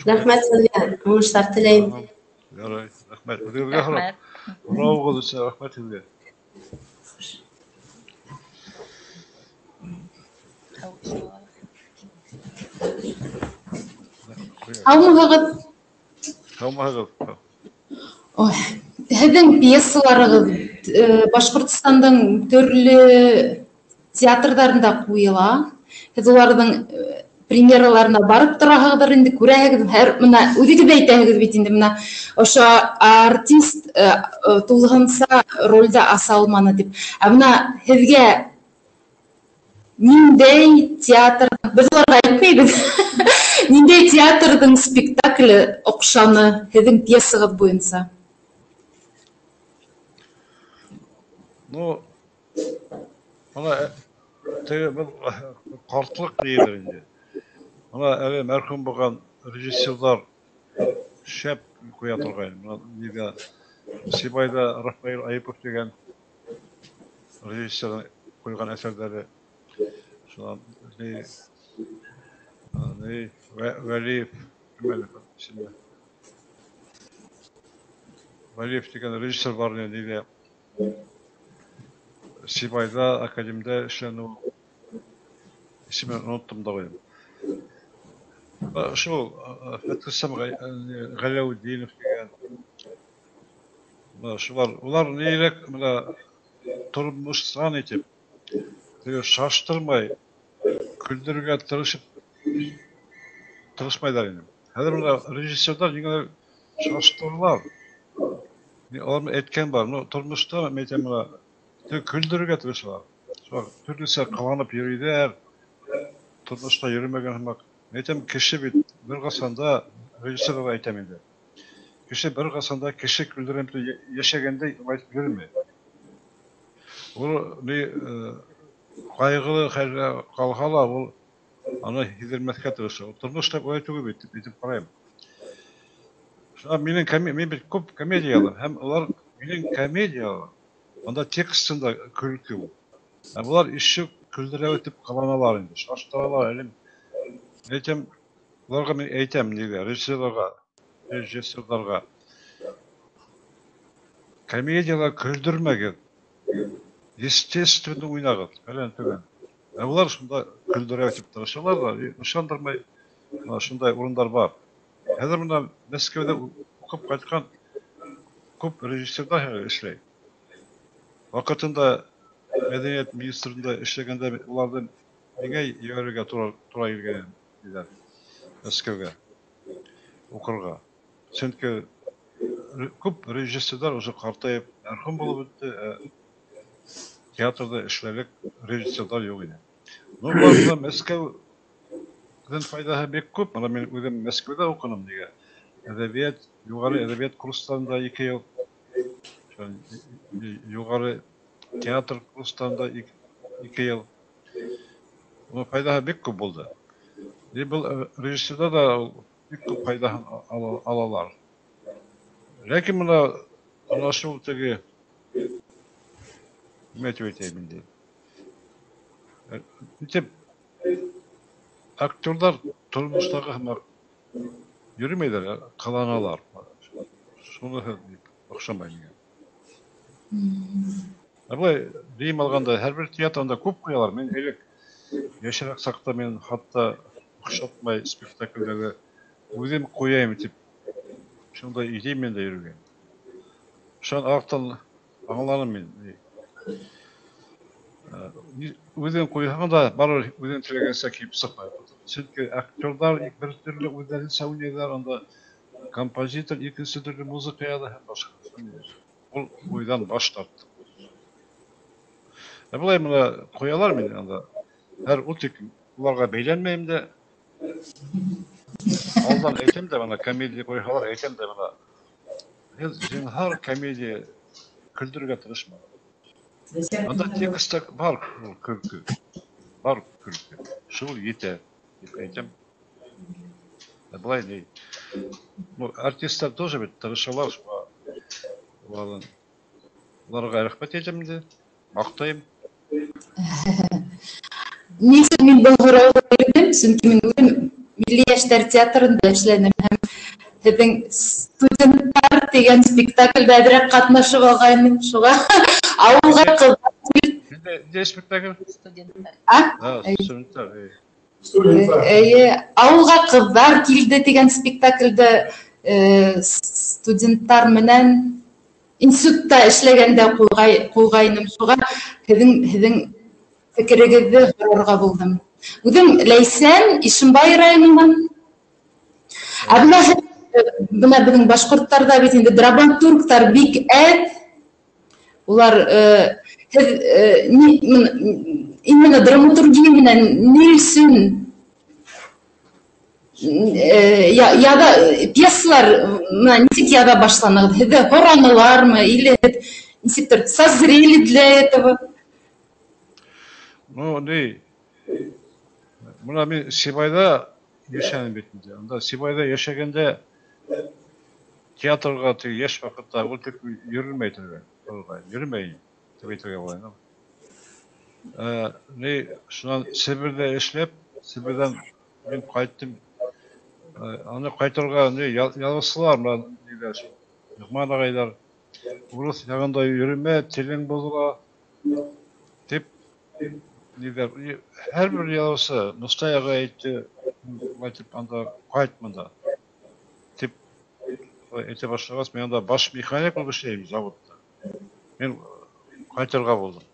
Рәхмәт һеҙгә, уңыштар теләйем. Ярай, рәхмәт. Үҙегеҙгә һорап. Һорауығыҙ өсөн рәхмәт һеҙгә. Һаумыһығыҙ? Һаумыһығыҙ. Ой, һеҙҙең пьесаларығыҙ Башҡортостандың төрлө театрҙарында ҡуйыла. Һеҙ уларҙың премьераларына барып тораһығыҙҙыр инде, күрәһегеҙ, һәр бына үҙегеҙ ҙә әйтәһегеҙ бит инде, бына ошо артист тулыһынса ролдә аса алманы тип. Ә бына һеҙгә ниндәй театр, беҙ уларға әйтмәйбеҙ, ниндәй театрҙың спектакле оҡшаны һеҙҙең пьесағыҙ буйынса? Ну, бына теге был ҡартлыҡ тейелер инде. Бына әле мәрхүм булған режиссерҙар шәп ҡуя торғайны. Бына нигә Сибайҙа Рафаэль Айыпов тигән режиссер ҡуйған әҫәрҙәре. Шунан ни Вәлиев, кем әле исеме? Вәлиев тигән режиссер бар ине, нигә Сибайҙа, академда эшләне ул. Исемен оноттом да ҡуйҙым. Шул Фәтхисам Ғәләүетдинов тигән. Шулар, улар нейерәк бына тормошсан итеп, теге шаштырмай, көлдөрөргә тырышып тырышмайҙар ине. Хәҙер бына режиссерҙар ниңәлер шаштыралар. Алар әйткән бар, но тормошта мин әйтәм бына теге көлдөрөргә тырышалар. Шулар төрлөсә ҡыланып йөрөйҙәр, тормошта йөрөмәгән һымаҡ. Мин әйтәм, кеше бит бер ҡасан да, режиссерға әйтәм инде. Кеше бер ҡасан да кеше көлдөрәм дип йәшәгәндәй әйтеп йөрөмәй. Ул ни ҡайғылы хәлгә ҡалһа ла, ул аны һиҙҙермәҫкә тырыша. Ул тормошта улай түгел бит, тип әйтеп ҡарайым. Шуға минең мин бит күп комедиялар, һәм улар минең комедиялар, анда текстында көлкө ул. Ә улар ишек көлдөрә итеп ҡыланалар инде, шаштыралар әле. Әйтәм, уларға мин әйтәм нигә, режиссерҙарға. Комедиялар көлдөрмәгеҙ. Естественно уйнағыҙ, фәлән төгән. Ә улар шунда көлдөрә итеп тырышалар ҙа, ышандырмай, бына шундай урындар бар. Хәҙер бына Мәскәүҙә уҡып ҡайтҡан күп режиссерҙар хәҙер эшләй. Ваҡытында мәҙәниәт министрында эшләгәндә уларҙы миңә ебәрергә тура килгән тиҙәр Мәскәүгә уҡырға. Сөнки күп режиссерҙар уже ҡартайып мәрхүм булып бөттө, ә театрҙа эшләрлек режиссерҙар юҡ ине. Ну, уларҙа Мәскәүҙең файҙаһы бик күп. Бына мин үҙем Мәскәүҙә уҡыным нигә. Әҙәбиәт, юғары әҙәбиәт курстарында 2 йыл, юғары театр курстарында 2 йыл. Уның файҙаһы бик күп булды. И был режиссерҙа да бик күп файҙаһын алалар. Ләкин бына шул теге нимә тип әйтәйем инде? Итеп актерҙар тормоштағы һымаҡ йөрөмәйҙәр, ҡыланалар. Шуныһы оҡшамай миңә. Ә былай дөйөм алғанда һәр бер театрында күп ҡуялар. Мин элек йәшерәк саҡта мин хатта оҡшатмай спектаклдәрҙе үҙем ҡуяйым тип шундай идея менән дә йөрөгән. Шунан арттан аңланым мин. Үҙең ҡуйһаң да барыбер үҙең теләгәнсә килеп сыҡмай. Сөнки актерҙар бер төрлө үҙҙәренсә уйнайҙар, анда композитор икенсе төрлө музыка яҙа һәм башҡа. Ул уйҙан баш тартты. Ә былай бына ҡуялар мине анда. Һәр ул тик уларға бәйләнмәйем дә. Алдан әйтәм дә бына комедия ҡуйһалар, әйтәм дә бына. Һеҙ зинһар комедия көлдөрөргә тырышмағыҙ. Анда текстта бар ул көлкө. Бар көлкө. Шул етә тип әйтәм. Ә былай ни. Ну, артисттар тоже бит тырышалар, шуға уларға рәхмәт әйтәм инде, маҡтайым. Ни өсөн мин был һорауҙы бирҙем? Сөнки мин үҙем Милли йәштәр театрында эшләнем һәм һеҙҙең студенттар тигән спектаклдә әҙерәк ҡатнашып алғайным, шуға ауылға ҡыҙҙар Ниндәй спектакль? Студенттар. А? А, студенттар, эйе. Студенттар. Эйе, ауылға ҡыҙҙар килде тигән спектаклдә студенттар менән институтта эшләгәндә ҡуйғайным, шуға һеҙҙең фекерегеҙҙе һорарға булдым. Үҙем Ләйсән, Ишембай районынан. Ә бына беҙҙең башҡорттарҙа бит инде драматургтар бик әҙ. Улар, һеҙ, именно драматургия менән ни өсөн, яҙа пьесалар, бына нисек яҙа башланығыҙ? Һеҙҙе һоранылармы, или һеҙ Нисектер созрели для этого? Ну, ни, бына мин Сибайҙа йәшәнем бит инде. Унда Сибайҙа йәшәгәндә театрға теге йәш ваҡытта ул тик йөрөлмәй торған, йөрөмәй тип әйтергә була. Ни, шунан Себерҙә эшләп, Себерҙән мин ҡайттым. Аны ҡайтырға ни яҙыусылар менән ниҙәр, Ноғман ағайҙар, урыҫ яғында йөрөмә, телең боҙола тип ниҙәр. Һәр бер яҙыусы Мостай ағай әйтте, әйтеп анда ҡайт бында тип әйтә башлағас, мин анда баш механик булып эшләйем заводта. Мин ҡайтырға булдым.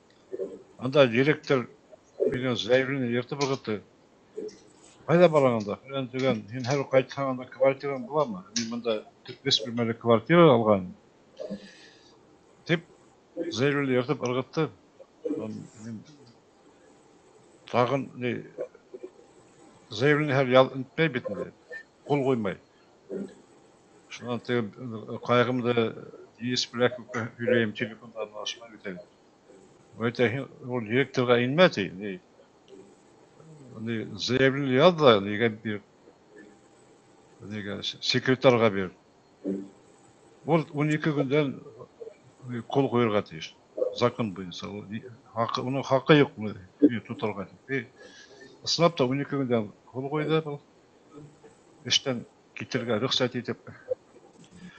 Анда директор минең заявление йыртып ырғытты. Ҡайҙа бараң анда? Фәлән төгән, һин һәр ҡайтһаң анда квартираң буламы? Мин бында өс бүлмәле квартира алған тип заявление йыртып ырғытты. Мин тағын ни заявление һәр итмәй бит инде, ҡул ҡуймай. Шунан теге ҡайғымды Денис Беляковҡа һөйләйем, телефондан ашмай бит әле. Әйтә, һин ул директорға инмә ти, ни заявление яҙ ҙа нигә бир, нигә секретарға бир. Ул 12 көндән ҡул ҡуйырға тейеш. Закон буйынса. Уның хаҡы юҡ тотарға. Ысынлап та 12 көндән ҡул ҡуйҙы был. Эштән китергә рөхсәт итеп.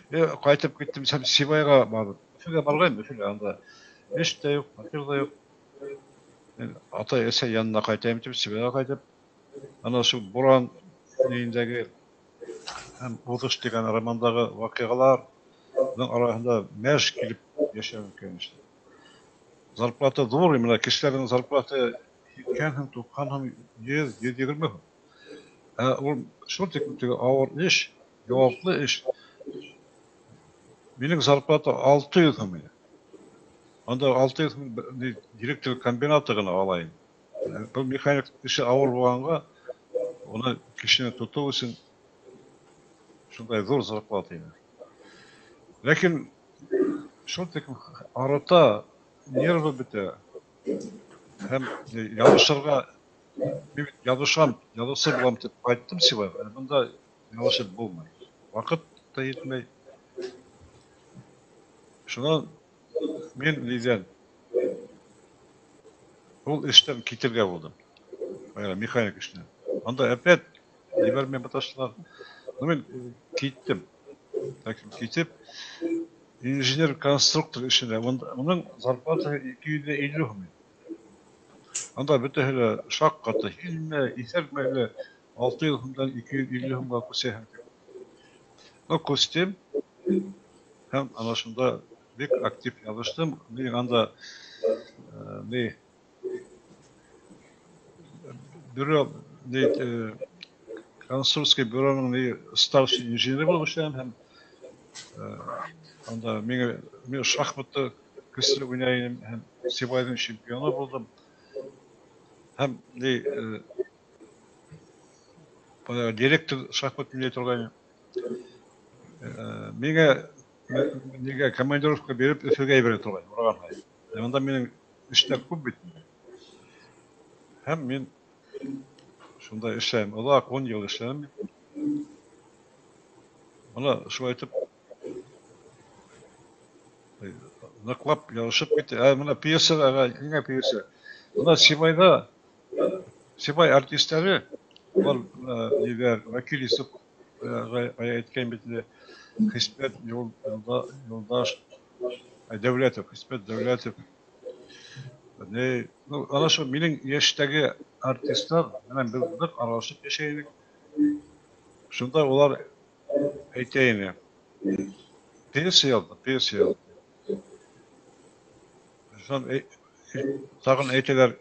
Ҡайтып киттем, Сибайға барып. Өфөгә барғайным, Өфөгә анда эш тә юҡ, фатир ҙа юҡ. Мин атай әсәй янына ҡайтайым тип Сибайға ҡайтып, ана шул Буран нейендәге һәм Уҙыш тигән романдағы ваҡиғаларҙың араһында мәж килеп йәшәү икән. Зарплата ҙур, бына кешеләрҙең зарплата 80 һум, 90 һум, 100, 120 һум. Ә ул шул тиклем теге ауыр эш, яуаплы эш. Минең зарплата 600 һум ине. Анда 600 һум директор комбинаты ғына алайым. Был механик эше ауыр булғанға, уны кешене тотоу өсөн шундай ҙур зарплата ине. Ләкин шул тиклем арыта, нервы бөтә. Һәм яҙышырға, мин яҙышам, яҙыусы булам тип ҡайттым Сибайға, бында яҙышып булмай. Ваҡыт та етмәй. Шунан мин ниҙән ул эштән китергә булдым. Механик эшенән. Анда опять ебәрмәй маташтылар. Ну, мин киттем. Ләкин китеп, инженер-конструктор эшенә. Уның зарплата 250 һум. Анда бөтәһе лә шаҡ ҡаты. Һинме, иҫәрме әле 600 һумдан 250 һумға күсәһең тип. Ну, күстем. Һәм ана шунда бик актив яҙыштым. Мин анда ни бюро, ни конструкторский бюроның ни старший инженеры булып эшләнем һәм анда мин шахматты көслө уйнай инем һәм Сибайҙың чемпионы булдым. Һәм ни директор шахмат уйнай торғайны. Миңә нигә командировка биреп Өфөгә ебәрә торғайны, ураған һайын. Унда минең эштәр күп бит. Һәм мин шунда эшләйем. Оҙаҡ 10 йыл эшләнем. Бына шулай итеп ныҡлап яҙышып китте. Ә бына пьесаға, ниңә пьеса? Бына Сибайҙа Сибай артистары улар ниҙәр, Вәкил Йосоп әйткән бит инде, Хисмәт Юлдаш Дәүләтов, Хисмәт Дәүләтов. Ну, ана шул минең йәштәге артистлар менән беҙ ныҡ аралашып йәшәй инек. Шунда улар әйтә ине: пьеса яҙҙы, пьеса яҙҙы. Шунан тағын әйтәләр,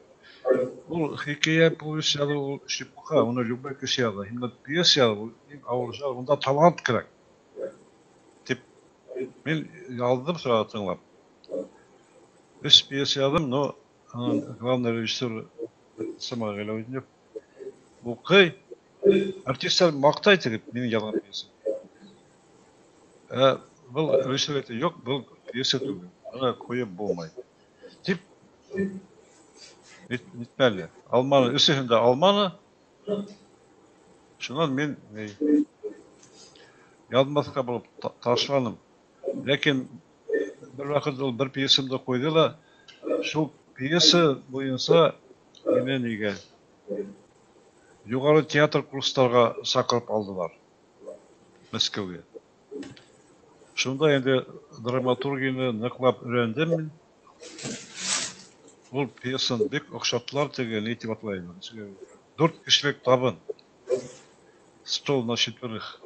ул хикәйә, повесть яҙыу ул чепуха, уны любой кеше яҙа. Һин пьеса яҙыу ул иң ауыр эш, унда талант кәрәк. Тип мин яҙҙым шуға тыңлап. Өс пьеса яҙҙым, но главный режиссер Самар Ғәләүетдинов уҡый, артисттар маҡтай тип минең яҙған пьеса. Ә был режиссер әйтә, юҡ, был пьеса түгел. Аны ҡуйып булмай. Тип нитмәне. Алманы, өсөһөн дә алманы. Шунан мин яҙмаҫҡа булып ташланым. Ләкин бер ваҡыт ул бер пьесамды ҡуйҙы ла, шул пьеса буйынса мине нигә юғары театр курстарға саҡырып алдылар Мәскәүгә. Шунда инде драматургияны ныҡлап өйрәндем мин. Ул пьесаны бик оҡшаттылар, теге ни тип атлай инде. 4 кешелек табын. Стол на четверых.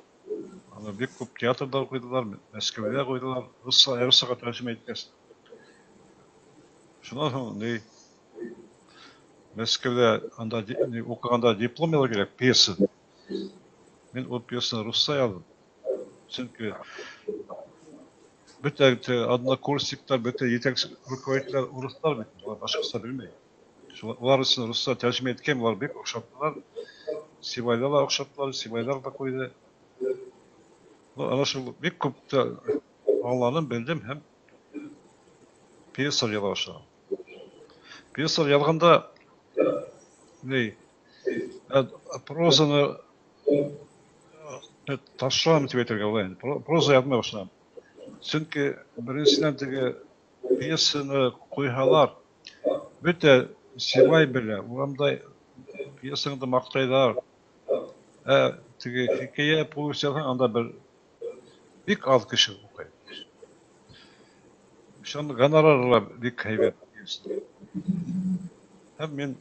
Аны бик күп театрҙар ҡуйҙылар, Мәскәүҙә ҡуйҙылар, руссаға тәржемә иткәс. Шунан һуң ни Мәскәүҙә анда уҡығанда диплом яҙырға кәрәк, пьеса. Мин ул пьесаны русса яҙҙым. Сөнки бөтә однокурсниктар, бөтә етәксе руководителдәр урыҫтар бит, улар башҡортса белмәй. Улар өсөн русса тәржемә иткән, улар бик оҡшаттылар. Сибайҙа ла оҡшаттылар, Сибайҙар ҙа ҡуйҙы. Ана шул бик күп аңланым, белдем һәм пьеса яҙа башланым. Пьеса яҙғанда ни прозаны ташланым тип әйтергә була инде. Проза яҙмай башланым. Сөнки беренсенән теге пьесаны ҡуйһалар, бөтә Сибай белә, урамда пьесаңды маҡтайҙар. Ә теге хикәйә, повесть яҙһаң, анда бер бик аҙ кеше уҡый. Шуның гонорары ла бик һәйбәт. Һәм мин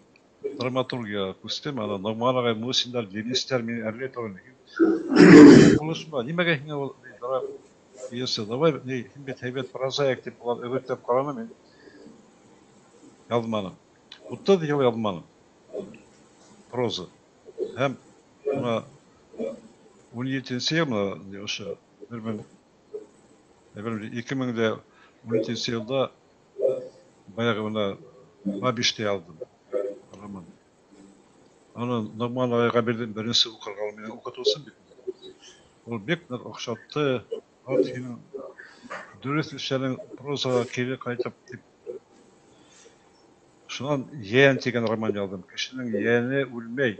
драматургияға күстем. Ана Ноғман ағай, Мусиндар, Денистәр мине әрләй торған. Булышма, нимәгә һиңә ул пьеса? Давай, ни, һин бит һәйбәт прозаик тип улар өгөтләп ҡараны, мин яҙманым. 30 йыл яҙманым проза. Һәм бына 17-нсе йыл, бына ошо 2017 йылда баяғы бына Бабиште яҙҙым роман. Аны Ноғман ағайға бирҙем, беренсе уҡырға, ул минең уҡытыусым бит. Ул бик ныҡ оҡшатты. Ат һинең дөрөҫ эшләнең, прозаға кире ҡайтып тип. Шунан Йән тигән роман яҙҙым. Кешенең йәне үлмәй,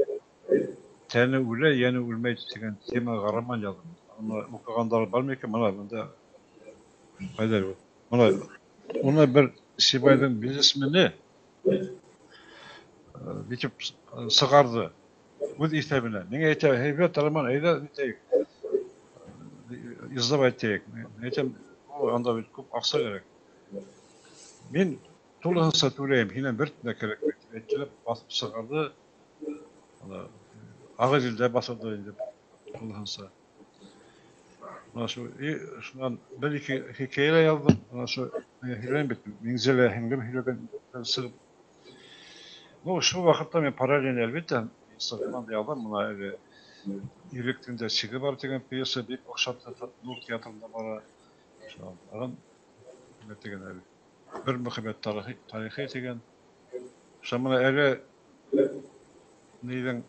тәне үлә, йәне үлмәй тигән темаға роман яҙҙым. Аны уҡығандар бар микән? Мына бында ҡайҙа ул? Мына уны бер Сибайҙың бизнесмены нитеп сығарҙы үҙ иҫәбенә. Миңә әйтә, һәйбәт роман, әйҙә нитәйек, издавать итәйек. Мин әйтәм, анда бит күп аҡса кәрәк. Мин тулыһынса түләйем, һинән бер тин дә кәрәкмәй тип әйтте, баҫып сығарҙы. Ағиҙелдә баҫылды инде тулыһынса. Мына шул, шунан бер-ике хикәйә лә яҙҙым. Мына шул, һөйләйем бит, Миңзәлә һеңлем һөйләгән сығып. Ну, шул ваҡытта мин параллель, әлбиттә, пьеса яҙҙым. Мына әле Иректең дә сиге бар тигән пьеса бик оҡшатты, Нур театрында бара. Шунан тағын нимә тигән әле? Бер мөхәббәт тарихи тигән. Шунан мына әле ниҙең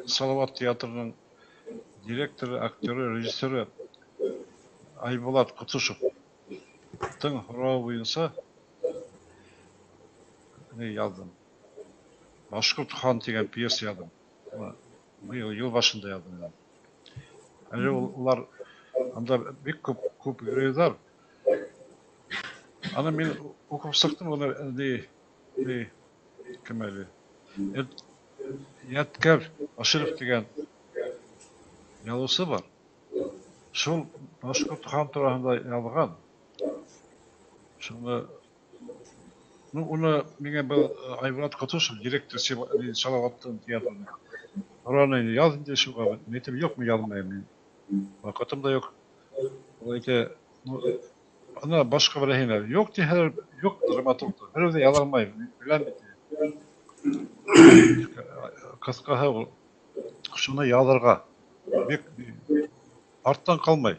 Салават театрының директоры, актеры, режиссеры Айбулат Ҡотошовтың һорауы буйынса ни яҙҙым. Башҡорт хан тигән пьеса яҙҙым. Быйыл йыл башында яҙҙым. Әле улар анда бик күп геройҙар. Аны мин уҡып сыҡтым, уны ни кем әле? Ядкәр Аширов тигән яҙыусы бар. Шул Башҡорт хан тураһында яҙған. Шуны, ну, уны миңә был Айбулат Ҡотошов, директор Салаваттың театрының, һораны инде, яҙ инде шуға. Мин әйтәм, юҡ, мин яҙмайым, мин ваҡытым да юҡ. Ул әйтә, ну, ана башҡа берәйһенә, юҡ тиһәләр, юҡ драматургтар, берәү ҙә яҙа алмай, мин беләм бит. Ҡыҫҡаһы, ул шуны яҙырға бик арттан ҡалмай.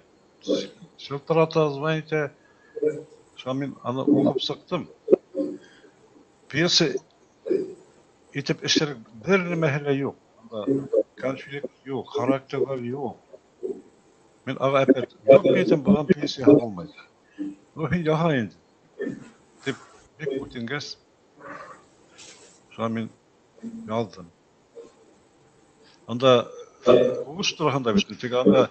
Шылтырата, звонит итә. Шунан мин аны уҡып сыҡтым. Пьеса итеп эшләр бер нәмәһе лә юҡ. Анда конфликт юҡ, характерҙар юҡ. Мин аға әпәт, юҡ әйтәм, бынан пьеса яһап булмай. Ну, һин яһа инде. Бик үтенгәс, шуға мин яҙҙым. Анда һуғыш тураһында бит, тик анда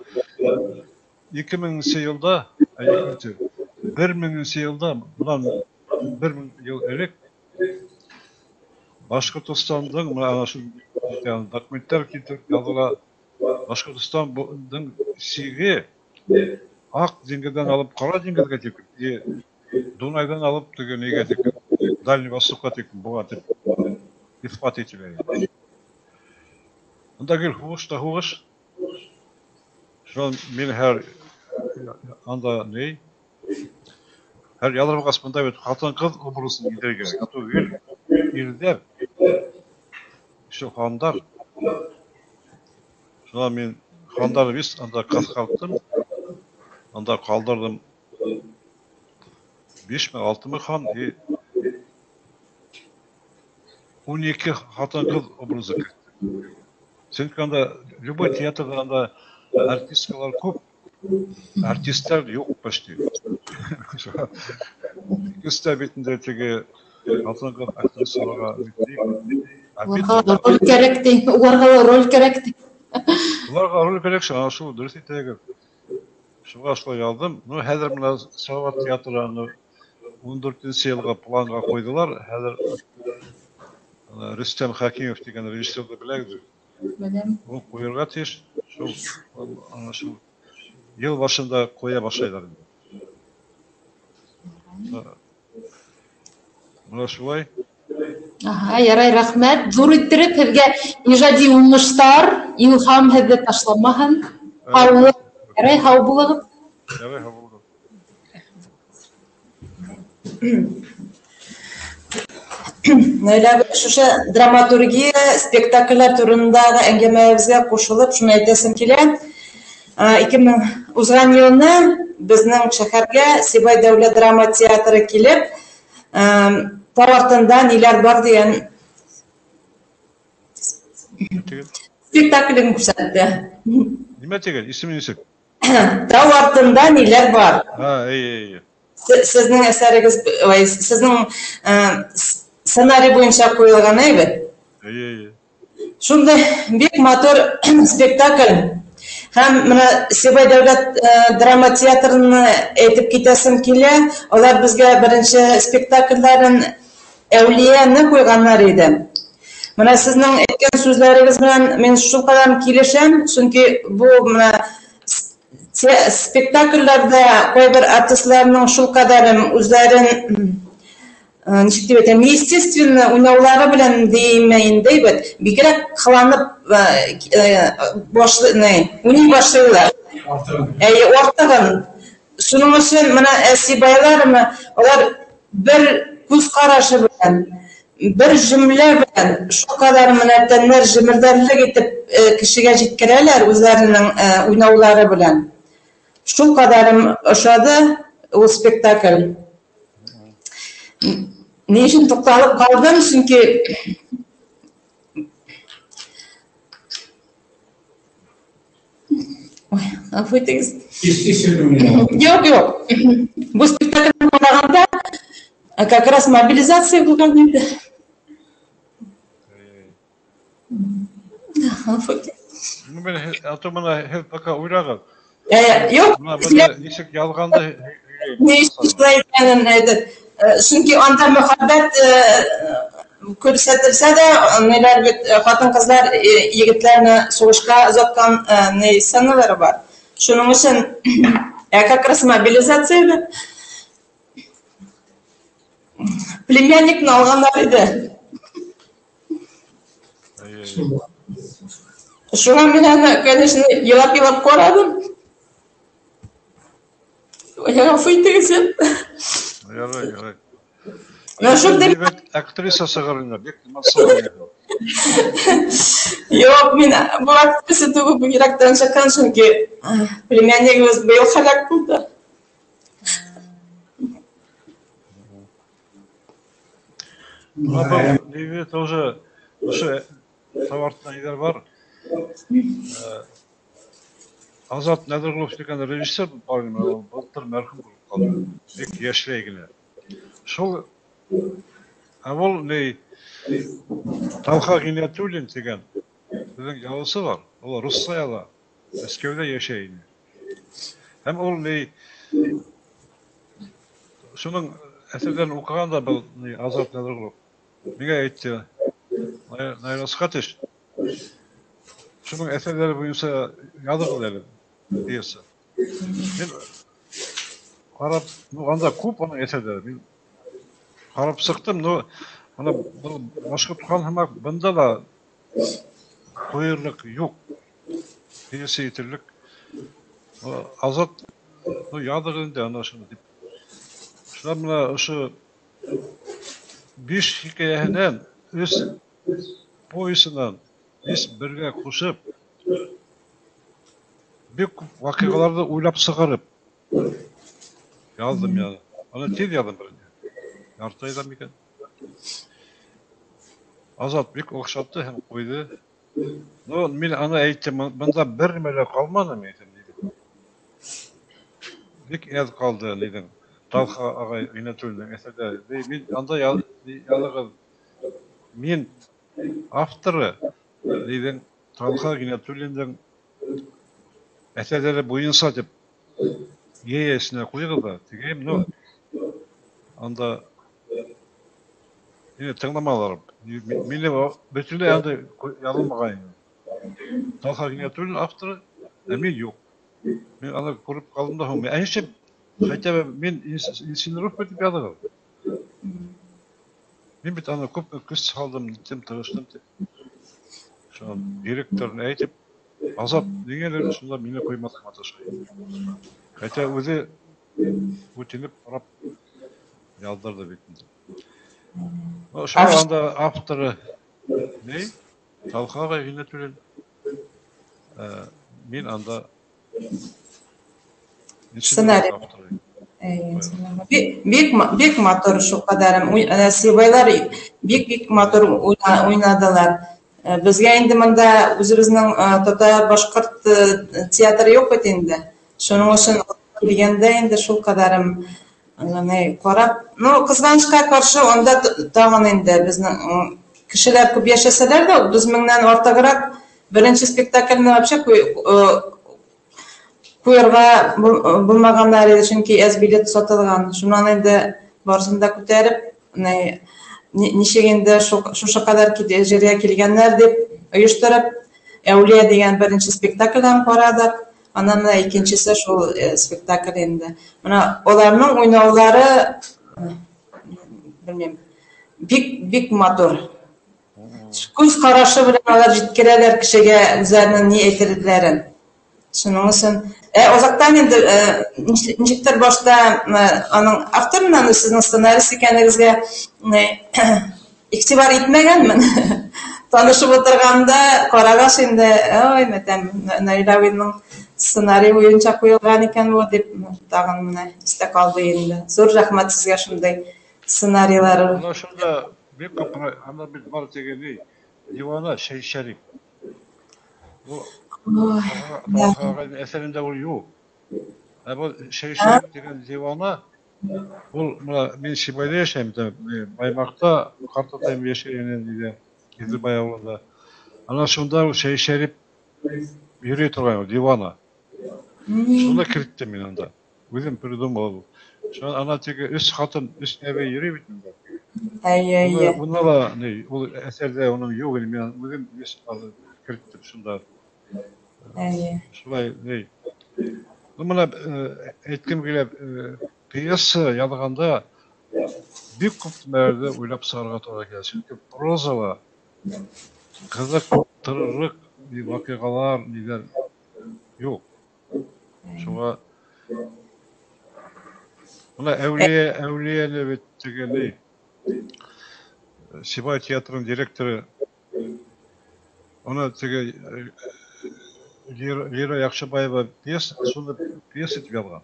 2000 йылда, 1000 йылда, бынан 1000 йыл элек Башҡортостандың мына шул документтар килтереп яҙыла, Башҡортостандың сиге Аҡ диңгеҙҙән алып Ҡара диңгеҙгә тип, Дунайҙан алып теге нигә тип, Дальний Востокка тип буға тип иҫбат ителә. Анда гел һуғыш та һуғыш. Шунан мин һәр анда ни, һәр яҙырғас бында бит ҡатын-ҡыҙ образын индерергә кәрәк. А то гел ирҙәр, шул хандар. Шунан мин хандарҙы вис анда ҡыҫҡарттым. Анда ҡалдырҙым 5-ми, 6-мы хан и 12 ҡатын-ҡыҙ образы керттем. Сөнки анда любой театрҙа анда артисткалар күп, артисттар юҡ почти. Икенсе бит инде теге ҡатын-ҡыҙ актрисаларға Уларға роль кәрәк ти, уларға ла роль кәрәк ти. Уларға роль кәрәк, ана шул дөрөҫ әйтәһегеҙ. Шуға шулай яҙҙым. Ну, хәҙер мына Салават театры аны 14-нсе йылға планға ҡуйҙылар. Хәҙер Рөстәм Хәкимов тигән режиссерҙы беләгеҙ. Беләм. Ул ҡуйырға тейеш. Шул ана шул йыл башында ҡуя башлайҙар инде. Мына шулай. Аһа, ярай, рәхмәт. Ҙур иттереп һеҙгә ижади уңыштар, илһам һеҙҙе ташламаһын. Һау булығыҙ. Ярай, һау булығыҙ. Ярай, һау булығыҙ. Наилә, шушы драматургия, спектакльләр турындағы әңгәмәбеҙгә ҡушылып, шуны әйтәсем килә. 2000 узған йылны беҙҙең шәһәргә Сибай дәүләт драма театры килеп, тау артында ниләр бар тигән спектаклен күрһәтте. Нимә тигән? Исеме нисек? Тау артында ниләр бар? Ha, эй, эй. Сезнең әсәрегез, ой, сезнең сценарий буйынса ҡуйылған әйбер. Эй, эй. Шундай бик матур спектакль. Һәм мына Сибай дәүләт драма театрын әйтеп китәсем килә. Алар безгә беренче спектакльләрен Әүлияне ҡуйғаннар иде. Мына сезнең әйткән сүзләрегез белән мин шул кадәр килешәм, сөнки бу мына спектакльләрдә кайбер артистларның шул кадәр үзләрен ничек дип әйтәм, естественно уйнаулары белән дейме инде бит, бигрәк кыланып уйный башлыйлар. Әйе, артыгын. Шуның өчен мына Сибайлармы, алар бер күз карашы белән, бер җөмлә белән шул кадәр менә тәннәр җемелдәрлек итеп кешегә җиткерәләр үзләренең уйнаулары белән. Шул кадәрем ошады ул спектакль. Ни өчен тукталып калдым? Чөнки ой, гафу итегез. Юк, юк. Бу спектакльне караганда как раз мобилизация булган иде. Гафу итегез. Ну, мин а то мына һеҙ пока уйлағыҙ. Юк, Мына нисек ялғанды ни өчен шулай икәнен әйтеп. Чөнки анда мөхәббәт күрсәтелсә дә, ниләр бит хатын-кызлар егетләрне сугышка озаткан ни сценалары бар. Шуның өчен как раз мобилизация бит. Племянникны алганнар иде. Шуңа мин аны, конечно, елап-елап карадым. Гафу итегез. Ярай, ярай. Менә шундый актриса сығыр бик эмоциональный. Юк, мин бу актриса түгел, бу йөрәктән чыккан, чөнки племяннигыбыз быел һәлак булды. Был тоже ошо тау артында ниләр бар. Азат Нәҙерғолов тигән режиссер бар ине, ул былтыр мәрхүм булып ҡалды. Бик йәшләй генә. Шул Ә ул ни Талха Ғиниәтуллин тигән беҙҙең яҙыусы бар. Ул русса яҙа. Мәскәүҙә йәшәй ине. Һәм ул ни шуның әҫәрҙәрен уҡығанда был ни Азат Нәҙерғолов миңә әйтте: "Наил Асхатович, шуның әҫәрҙәре буйынса яҙығыҙ әле пьеса". Мин ҡарап, ну, анда күп уның әҫәрҙәре. Мин ҡарап сыҡтым, но бына был башҡорт хан һымаҡ бында ла ҡуйырлыҡ юҡ. Пьеса итерлек. Азат, ну, яҙығыҙ инде ана шуны тип. Шунан бына ошо 5 хикәйәһенән, 3 повесынан 5 бергә ҡушып, бик күп ваҡиғаларҙы уйлап сығарып яҙҙым яны. Аны тиҙ яҙҙым бер. Ярты айҙа микән? Азат бик оҡшатты һәм ҡуйҙы. Ну, мин аны әйттем, бында бер нимә лә ҡалманы, мин әйтәм, диде. Бик әҙ ҡалды, дидем. Талха ағай Ғиниәтуллиндың әҫәрҙәре. Мин анда яҙығыҙ. Мин авторы, дидем, Талха Ғиниәтуллиндың әҫәрҙәре буйынса тип идеясына ҡуйығыҙ ҙа, тигәйем, ну, анда мине тыңламалар. Мине бөтөнләй анда яҙылмаған ине. Талха Ғиниәтуллин авторы, ә мин юҡ. Мин аны күреп ҡалдым да һуң, ә нишләп хотя бы мин инсценировка тип яҙығыҙ. Мин бит аны күп көс һалдым, ниттем, тырыштым тип. Шунан директорына әйтеп, Азат ниңәлер шунда мине ҡуймаҫҡа маташа. Хотя үҙе үтенеп ҡарап яҙҙырҙы бит инде. Шул анда авторы ни? Талха ағай Ғиниәтуллин. Мин анда сценарий. Бик матур шул ҡәҙәрем. Сибайлар бик-бик матур уйнадылар. Беҙгә инде бында үҙебеҙҙең татар башҡорт театры юҡ бит инде. Шуның өсөн килгәндә инде шул ҡәҙәрем ҡарап, ну, ҡыҙғанысҡа ҡаршы унда тағын инде беҙҙең кешеләр күп йәшәсәләр ҙә, 30 меңдән артығыраҡ беренсе спектакльне вообще ҡуйырға булмағандар ине, сөнки әҙ билет сатылған. Шунан инде барысын да күтәреп, нисек инде шушы ҡәҙәр ергә килгәндәр тип ойоштороп, Әүлиә тигән беренсе спектакльдән ҡараҙыҡ. Анан мына икенсеһе шул спектакль инде. Мына уларҙың уйнауҙары, белмәйем, бик-бик матур. Күҙ ҡарашы менән алар еткерәләр кешегә үҙҙәренең ни әйтерҙәрен. Шуның өсөн аҙаҡтан инде нисектер башта аның автор менән һеҙҙең сценарист икәнегеҙгә иғтибар итмәгәнмен. Танышып ултырғанда ҡарағас инде, ой, мәтәм, Наил абыйның сценарий буйынса ҡуйылған икән бу тип тағын менә иҫтә ҡалды инде. Ҙур рәхмәт һеҙгә шундай сценарийлар. Мына шунда бик күп анда бит бар тигән ни, Дивана Шәй Шәрип. Ул әҫәрендә ул юҡ. Ә был Шәй Шәрип тигән дивана, ул мына мин Сибайҙа йәшәйем, Баймаҡта ҡартатайым йәшәй ине, диде, Иҙелбай ауылында. Ана шунда ул Шәй Шәрип йөрөй торған дивана. Шунда керттем мин анда. Үҙем придумал. Шунан ана теге өс ҡатын, өс әбей йөрөй бит инде. Әйе, әйе. Уны ла ни, ул әҫәрҙә уның юҡ ине, мин үҙем керттем шунда. Әйе. Шулай, ни. Ну, мына әйткем килә, пьеса яҙғанда бик күп нәмәләрҙе уйлап сығарырға тура килә. Сөнки прозала ҡыҙыҡтырырлыҡ ваҡиғалар, ниҙәр юҡ. Шуға мына Әүлиәне бит теге ни, Сибай театрының директоры уны теге Лира Яҡшыбаева пьеса, шуны пьеса итеп яҙған.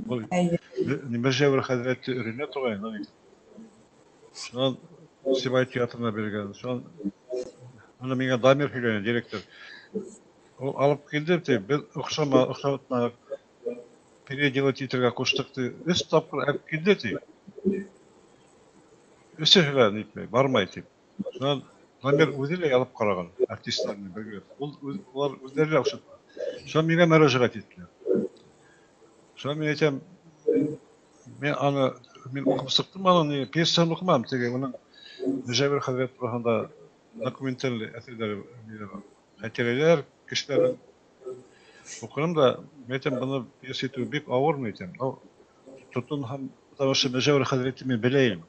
Был Миржәүер хәҙрәтте өйрәнә торған. Шунан Сибай театрына биргән. Шунан уны миңә Дамир һөйләне, директор. Ул алып килде, ти, беҙ оҡшатманыҡ, переделать итергә ҡуштыҡ, ти. 3 тапҡыр алып килде, ти. Өсөһө лә нитмәй, бармай тип. Шунан Дамир үҙе лә яҙып ҡараған артистар менән бергә. Улар үҙҙәре лә оҡшатманы. Шунан миңә мөрәжәғәт иттеләр. Шунан мин әйтәм, мин аны мин уҡып сыҡтым аны, пьесаны уҡыманым, теге уның Мөжәвир хәҙрәт тураһында документаль әҫәрҙәре хәтирәләр кешеләрҙең уҡыным да, мин әйтәм, быны пьеса итеү бик ауыр, мин әйтәм. Тотонһам, потому что Мөжәвир хәҙрәтте мин беләйем.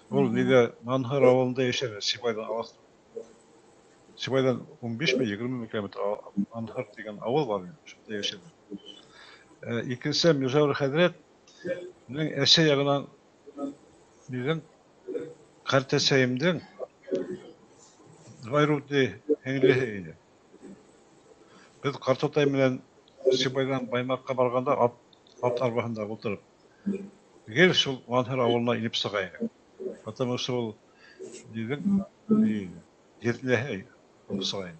Ул ниҙә Манһыр ауылында йәшәне, Сибайҙан алыҫ. Сибайҙан 15-20 километр Манһыр тигән ауыл бар, шунда йәшәне. Икенсе Мөжәвир хәҙрәт минең әсә яғынан минең ҡартәсәйемдең двоюродный һеңлеһе ине. Беҙ ҡартатай менән Сибайҙан Баймаҡҡа барғанда ат арбаһында ултырып, гел шул Манһыр ауылына инеп сыға инек. Потому что ул нинең еҙнәһе булып сыға ине.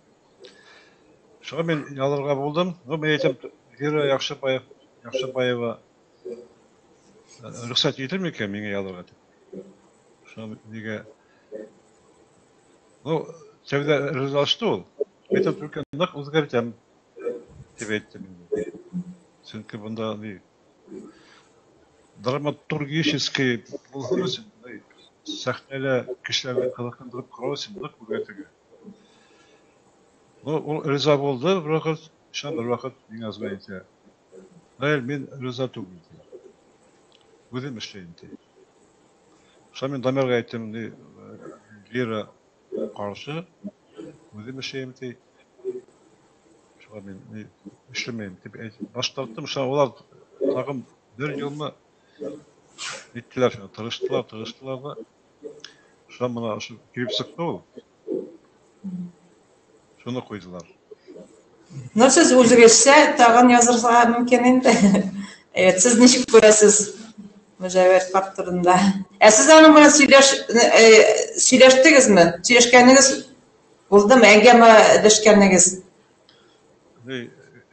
Шуға мин яҙырға булдым. Ну, мин әйтәм, Вера Яҡшыбаева рөхсәт итер микән миңә яҙырға тип. Шуға нигә? Ну, тәүҙә ризалашты ул. Әйтәм, только ныҡ үҙгәртәм тип әйттем инде. Сөнки бында ни драматургический булһын өсөн, сәхнәлә кешеләрҙе ҡыҙыҡһындырып ҡарау өсөн ныҡ үҙгәртергә. Ну, ул риза булды бер ваҡыт, шунан бер ваҡыт миңә звонить итә. Наил, мин риза түгел, ти. Үҙем эшләйем, ти. Шунан мин Дамирға әйттем, ни, Лира ҡаршы, үҙем эшләйем, ти. Шуға мин ни, эшләмәйем тип әйтеп баш тарттым. Шунан улар тағын бер йылмы иттеләр, шуны тырыштылар, тырыштылар ҙа. Шунан бына ошо килеп сыҡты ул. Шуны ҡуйҙылар. Ну, һеҙ үҙегеҙсә тағын яҙырға мөмкин инде. Әйбәт, һеҙ нисек күрәһегеҙ Мөжәвир ҡарт турында? Ә һеҙ аның менән сөйләштегеҙме? Сөйләшкәнегеҙ булдымы? Әңгәмәләшкәнегеҙ?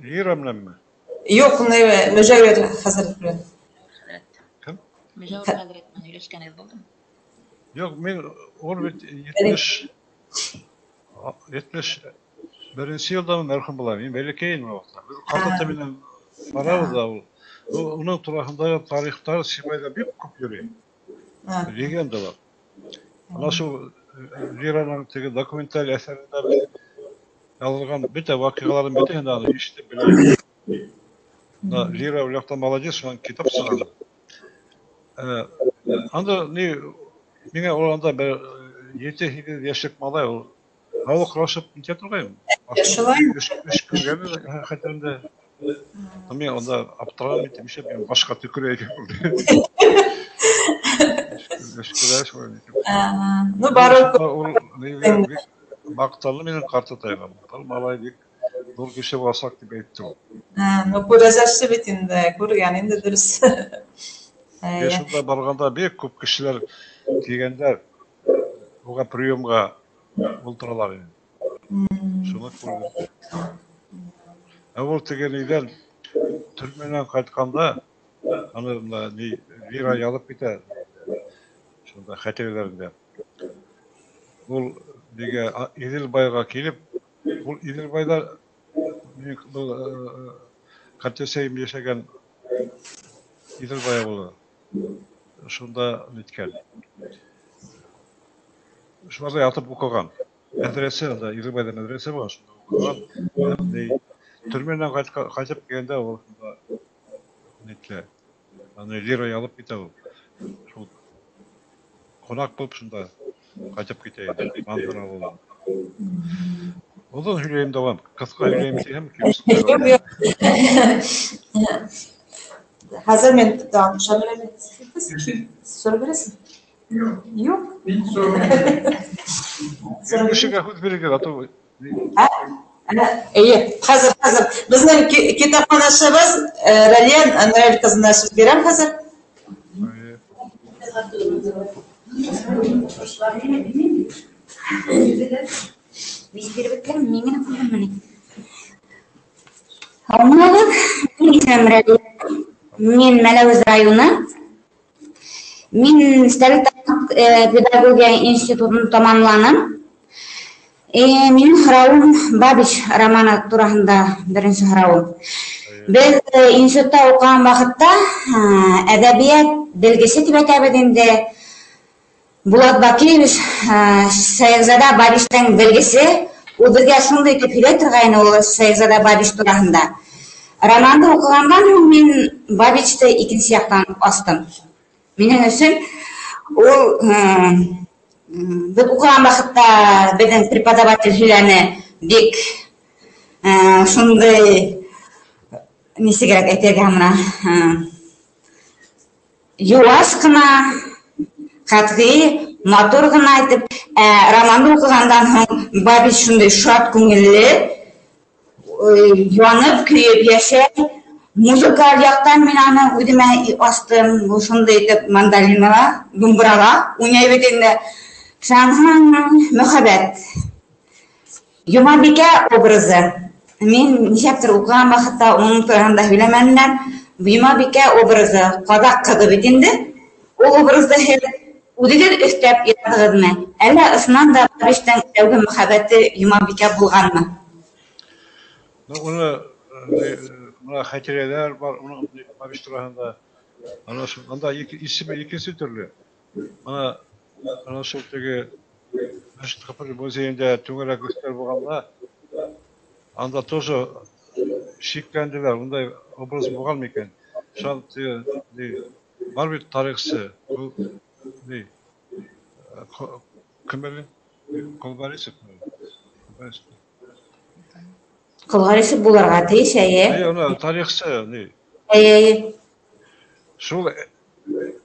Лира менәнме? Юҡ, Мөжәвир хәҙрәт белән. Кем? Мөжәвир хәҙрәт менән һөйләшкәнегеҙ булдымы? Юҡ, мин ул бит 71-нсе йылда мәрхүм була. Мин бәләкәй инем ул ваҡытта. Беҙ ҡартата менән барабыҙ ҙа ул. Уның тураһындағы тарихтар Сибайҙа бик күп йөрөй. Легендалар. Ана шул Лираның теге документаль әҫәрендә яҙылған бөтә ваҡиғаларҙың бөтәһен дә аны ишетеп беләм. Лира ул яҡтан молодец, шунан китап сығарҙы. Анда ни, миңә ул анда бер 7-8 йәшлек малай ул һаулыҡ һорашып нитә торғайным. Шулай. Өс көнгәме хәтеремдә. Мин унда аптыраған итем, нишләп мин башҡа төкөрә икән был. Ну, барып ул маҡтанды минең ҡартатайға. Был малай бик ҙур кеше буласаҡ тип әйтте ул. Ну, күрәзәсе бит инде, күргән инде дөрөҫ. Мин шунда барғанда бик күп кешеләр килгәндәр, уға приемға ултыралар ине. Шуны күрҙем. Ә ул теге ниҙән төрмәнән ҡайтҡанда, аны бына ни Лира яҙып китә шунда хәтирәләрендә. Ул нигә Иҙелбайға килеп, ул Иҙелбайҙа был ҡартәсәйем йәшәгән Иҙелбай ауылы шунда ниткән. Шуларҙа ятып уҡыған. Мәҙрәсә анда, Иҙелбайҙа мәҙрәсә булған, шунда уҡыған. Төрмәнән ҡайтып килгәндә ул шунда нитлә. Аны Лира яҙып китә ул. Шул ҡунаҡ булып шунда ҡайтып китә инде Манһыр ауылына. Оҙон һөйләйем дауам, ҡыҫҡа һөйләйем тиһәм, килеп сыҡмай. Юҡ, юҡ. Хәҙер мин тағы сорап бирәсең? Юҡ. Юҡ? Мин сорап. Кешегә һүҙ бирегеҙ, а то Эйе, хәҙер, хәҙер. Беҙҙең китапханасыбыҙ Рәлиә Наиль ҡыҙына сүҙ бирәм хәҙер. Һаумыһығыҙ, мин исемем Рәлиә. Мин Мәләүез районы. Мин Стәрлетамаҡ педагогия институтын тамамланым. Минең һорауым Бабич романы тураһында беренсе һорауым. Беҙ институтта уҡыған ваҡытта әҙәбиәт белгесе тип әйтәбеҙ инде. Булат Бакиевич Шәйехзада Бабичтың белгесе, ул беҙгә шундай итеп һөйләй торғайны ул Шәйехзада Бабич тураһында. Романды уҡығандан һуң мин Бабичты икенсе яҡтан астым. Минең өсөн ул беҙ уҡыған ваҡытта беҙҙең преподаватель һөйләне бик шундай нисегерәк әйтергә мына йыуаш ҡына, ҡәтғи, матур ғына итеп, романды уҡығандан һуң Бабич шундай шат күңелле, янып көйөп йәшәй. Музыкаль яҡтан мин аны үҙемә астым, ул шундай итеп мандолинала, думбырала уйнай бит инде. Шунан мөхәббәт. Йомабикә образы. Мин нисәптер уҡыған ваҡытта уның тураһында һөйләмәнеләр. Йомабикә образы ҡаҙаҡ ҡыҙы бит инде. Ул образды һеҙ үҙегеҙ өҫтәп яҙҙығыҙмы? Әллә ысыннан да Бабичтың тәүге мөхәббәте Йомабикә булғанмы? Уны мына хәтирәләр бар, уның Бабич тураһында. Ана шул, анда исеме икенсе төрлө. Мына ана шул теге Мәшһүр Ҡапыр музейында түңәрәк өҫтәл булғанда, анда тоже шикләнделәр, ундай образ булған микән? Шул бар бит тарихсы, ул ни, кем әле? Ҡолғарисов. Ҡолғарисов булырға тейеш, әйе. Әйе, уны тарихсы, ни. Әйе, әйе. Шул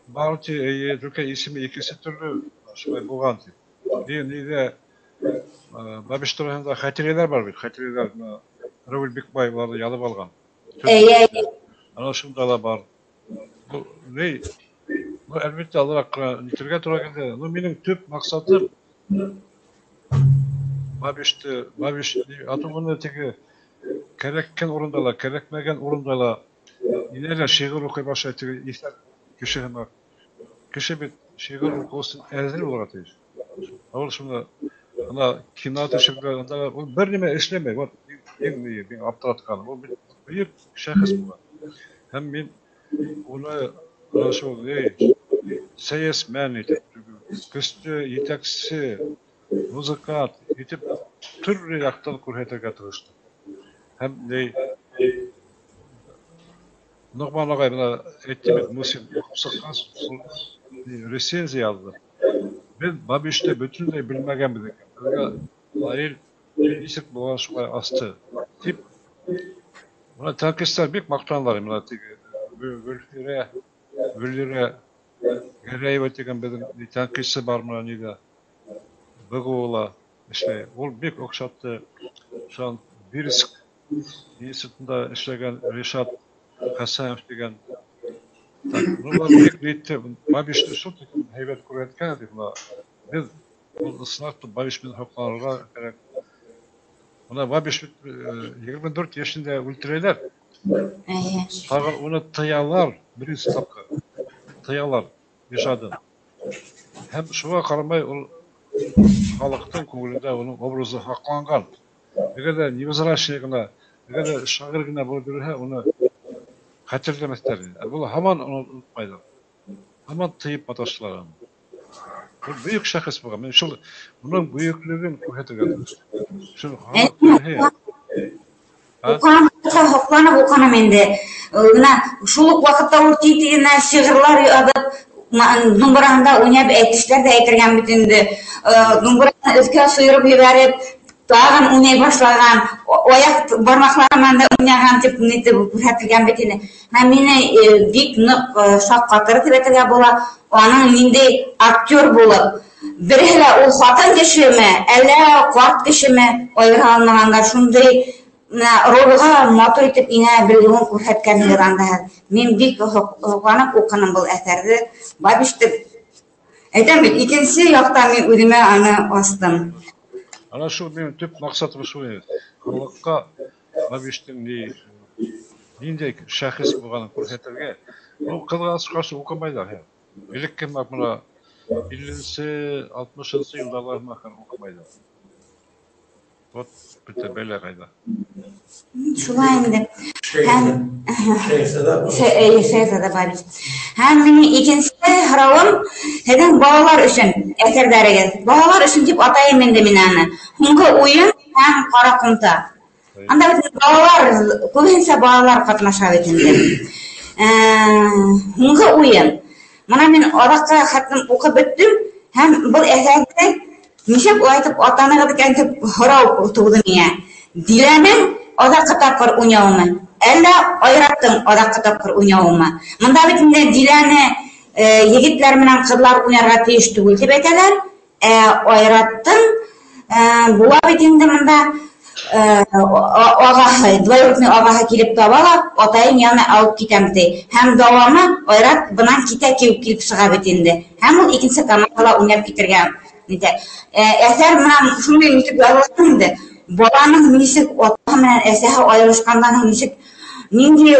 бар ти, әйе, только исеме икенсе төрлө шулай булған ти. Нидә Бабич тураһында хәтирәләр бар бит, хәтирәләр, мына Рәүил Бикбай уларҙы яҙып алған. Әйе, әйе. Ана шунда ла бар. Был ни? Был әлбиттә алыраҡ ҡына нитергә тура килде. Ну, минең төп маҡсатым Бабичты, Бабич, ату уны теге кәрәккән урында ла, кәрәкмәгән урында ла инә лә шиғыр уҡый башлай теге иҫәр кеше һымаҡ. Кеше бит шиғыр уҡыу өсөн әҙер булырға тейеш. Ул шуны ана кино төшөргән, анда ул бер нимә эшләмәй. Вот иң ни, мин аптыратҡаным. Ул бит бөйөк шәхес була. Һәм мин уны ана шул сәйәсмән итеп, көслө етәксе, музыкант итеп төрлө яҡтан күрһәтергә тырыштым. Һәм ни Ноғман ағай бына әйтте бит, Мусин уҡып сыҡҡас, ул рецензия яҙҙы. Беҙ Бабичты бөтөнләй белмәгәнбеҙ икән. Беҙгә Наил нисек булған шулай асты тип. Бына тәнҡистәр бик маҡтаналар, бына теге Гөлфирә Гәрәева тигән беҙҙең тәнҡиссе бар бына ниҙә, БГУ-ла эшләй. Ул бик оҡшатты. Шунан Бирск институтында эшләгән Ришат Хәсәнов тигән. Улар бик нитте, Бабичты шул тиклем һәйбәт күрһәткән тип, бына беҙ ул ысынлап та Бабич менән һоҡланырға кәрәк. Бына Бабич бит 24 йәшендә үлтерәләр. Әйе. Тағы уны тыялар, беренсе тапҡыр. Тыялар ижадын. Һәм шуға ҡарамай ул халыҡтың күңелендә уның образы һаҡланған. Әгәр ҙә невзрачный ғына, әгәр ҙә шағир ғына булып йөрөһә, уны хәтерләмәҫтәр ине. Ә был һаман уны онотмайҙар. Һаман тыйып маташтылар уны. Был бөйөк шәхес булған. Мин шул уның бөйөклөгөн күрһәтергә тырыштым. Шул халыҡ белһә. Уҡыған һоҡланып уҡыным инде. Бына шул уҡ ваҡытта ул тиҙ генә шиғырлар яҙып, думбыраһында уйнап әйтештәр ҙә әйтергән бит инде. Думбыраһын өҫкә сойороп ебәреп, тағын уйнай башлаған, аяҡ бармаҡлары менән дә уйнаған тип нитеп күрһәтелгән бит инде. Һәм мине бик ныҡ шаҡ ҡатырып тип әйтергә була, уның ниндәй актер булып, береһе лә ул ҡатын кешеме, әллә ҡарт кешеме айыра алмағандар, шундай менә ролға матур итеп инә белеүен күрһәткәнһегеҙ анда. Мин бик һоҡланып уҡыным был әҫәрҙе. Бабичты әйтәм бит, икенсе яҡтан мин үҙемә аны астым. Ана шул минең төп маҡсатым шул ине. Халыҡҡа Бабичтың ниндәй шәхес булғанын күрһәтергә. Ул ҡыҙғанысҡа ҡаршы уҡымайҙар. Элекке бына 50-нсе, 60-нсы йылдарҙа уҡымайҙар. Вот бөтә бәлә ҡайҙа. Шулай инде. Һәм Шәйхзада Шәйхзада Бабич. Һәм минең икенсе һорауым һеҙҙең балалар өсөн әҫәрҙәрегеҙ. Балалар өсөн тип атайым инде мин аны. Һуңғы уйын һәм Ҡара ҡумта. Анда бит балалар, күбеһенсә балалар ҡатнаша бит инде. Һуңғы уйын. Мына мин аҙаҡҡа хәтлем уҡып бөттөм һәм был әҫәрҙе нисек улайтып атанығыҙ икән тип һорау тыуҙы миңә. Диләнең аҙаҡҡы тапҡыр уйнауымы, әллә Айраттың аҙаҡҡы тапҡыр уйнауымы? Мында бит инде Диләне егетләр менән ҡыҙлар уйнарға тейеш түгел тип әйтәләр. Айраттың була бит инде мында ағаһы, двоюродный ағаһы килеп таба ла, атайым янына алып китәм ти. Һәм дауамы Айрат бынан китә килеп сыға бит инде. Һәм ул икенсе командала уйнап китергә нитә. Әҫәр менән шундай нисек яҙылған инде. Баланың нисек атаһы менән әсәһе айырылышҡандан һуң нисек ниндәй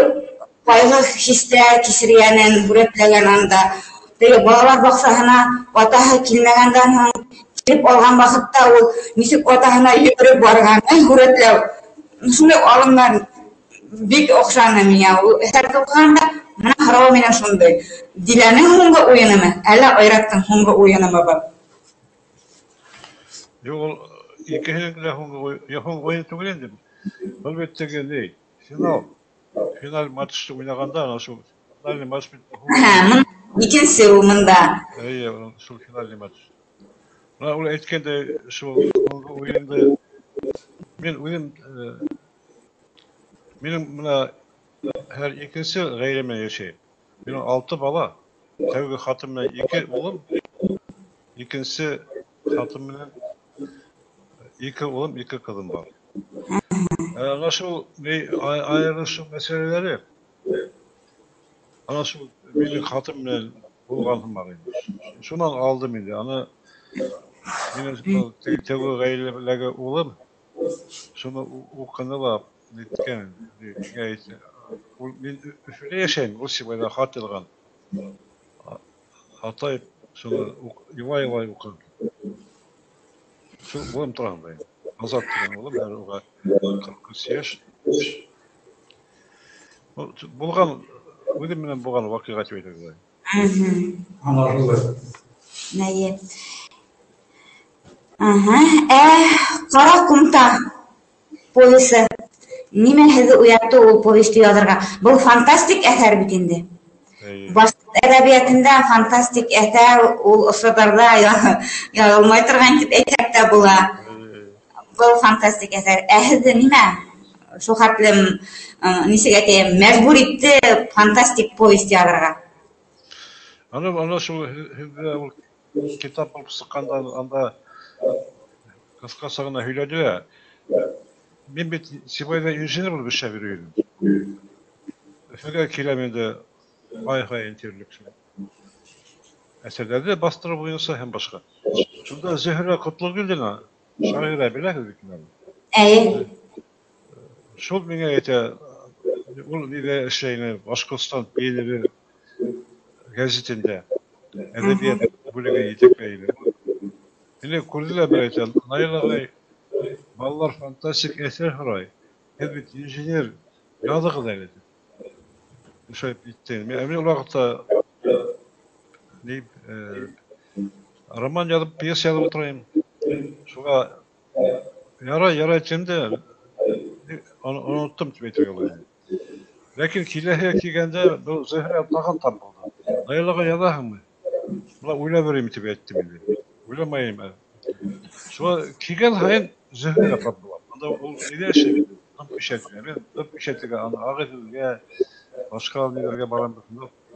ҡайғы хистәр кисергәнен һүрәтләгән анда. Теге балалар баҡсаһына атаһы килмәгәндән һуң килеп алған ваҡытта ул нисек атаһына йүгереп барғанын һүрәтләү. Шундай алымдар бик оҡшаны миңә. Ул әҫәрҙе уҡығанда мына һорауы минең шундай. Диләнең һуңғы уйынымы, әллә Айраттың һуңғы уйынымы был? Юҡ, ул икеһенең дә һуңғы уйын түгел инде. Был бит теге ни, финал. Финаль матчты уйнағанда ана шул финальный матч бит. Икенсе ул мында. Эйе, шул финальный матч. Мына ул әйткәндәй, шул һуңғы уйынды мин үҙем, минең мына һәр икенсе ғаилә менән йәшәйем. Минең 6 бала, тәүге хатын менән 2 улым, икенсе хатын менән 2 улым, 2 ҡыҙым бар. Ана шул айырылышыу мәсьәләләре, ана шул минең хатын менән булған һымаҡ инде. Шунан алдым инде. Аны минең тәүге ғаиләләге улым шуны уҡыны ла ниткән, миңә әйтте. Ул мин Өфөлә йәшәйем, ул Сибайҙа хат яҙған. Атай шуны илай-илай уҡыны. Шул улым тураһында инде. Азат тигән улым, әле уға 43 йәш. Булған, үҙем менән булған ваҡиға тип әйтергә була. Аңлашылды. Эйе. Ҡара ҡумта повесы. Нимә һеҙҙе уятты ул повесты яҙырға? Был фантастик әҫәр бит инде. Башҡорт әҙәбиәтендә фантастик әҫәр ул осорҙарҙа яҙылмай торған тип әйтһәк тә була. Был фантастик әҫәр. Ә һеҙҙе нимә шул хәтлем, нисек әйтәйем, мәжбүр итте фантастик повесть яҙырға? Аны шул һеҙҙә ул китап булып сыҡҡанда анда ҡыҫҡаса ғына һөйләне лә. Мин бит Сибайҙа инженер булып эшләп йөрөй инем. Өфөгә киләм инде ай һайын тиерлек шул. Әҫәрҙәрҙе баҫтырыу буйынса һәм башҡа. Шунда Зөһрә Ҡотлоғилдина, шағирә, беләһегеҙ бит инде. Эйе. Шул миңә әйтә, ул ниҙә эшләй ине, Башҡортостан пионеры гәзитендә әҙәбиәт бүлеге етәкләй ине. Мине күрҙе лә бер әйтә, Наил ағай, балалар фантастик әҫәр һорай. Һеҙ бит инженер, яҙығыҙ әле тип. Шулай итте. Мин ул ваҡытта роман яҙып, пьеса яҙып ултырайым. Шуға ярай, ярай тим дә, оноттом тип әйтергә була. Ләкин киләһе килгәндә был Зөһрә тағын тап булды. Наил ағай, яҙаһыңмы? Була уйлап йөрөйөм тип әйттем инде. Уйламайым әле. Шуға килгән һайын Зөһрә тап була. Анда ул ниҙә эшләй бит? Дым печатьгә. Мин дым печатьгә, аны Ағиҙелгә, башҡа ниҙәргә барам бит.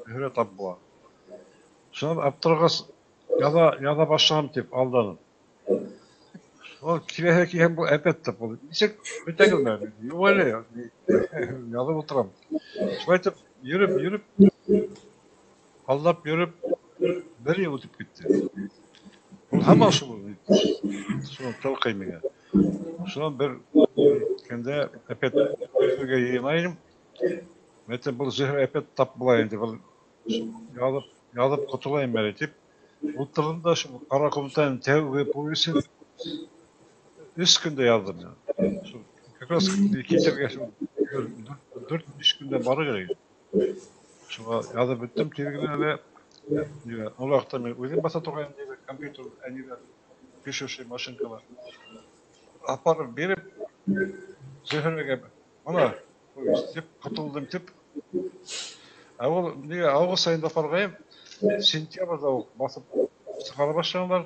Зөһрә тап була. Шунан аптырағас, яҙа башланым тип алданым. Ул киләһе килгән был әпәт тап булды. Нисек бөтәгеҙме? Юҡ әле, яҙып ултырам. Шулай итеп, йөрөп, йөрөп, алдап йөрөп, бер йыл үтеп китте. Ул һаман шул, шуны тылҡый миңә. Шунан бер көндә әпәт Өфөгә йыйынайым. Мәйтәм, был Зөһрә әпәт тап була инде, был яҙып ҡотолайым әле тип. Ултырҙым да шул Ҡара ҡумтаның тәүге повесен 3 көндә яҙҙым. Шул как раз китергә шул 4-5 көндә барыр кәрәк. Шуға яҙып бөттөм тиҙ генә әле. Ул ваҡытта мин үҙем баҫа торғайным, компьютер, әниләр, пишущий машинкалар. Апарып биреп, Зөһрәгә мына повесть тип ҡотолдом тип. Ә ул нигә август айында апарғайым, сентябрҙә уҡ баҫып сығара башлағандар.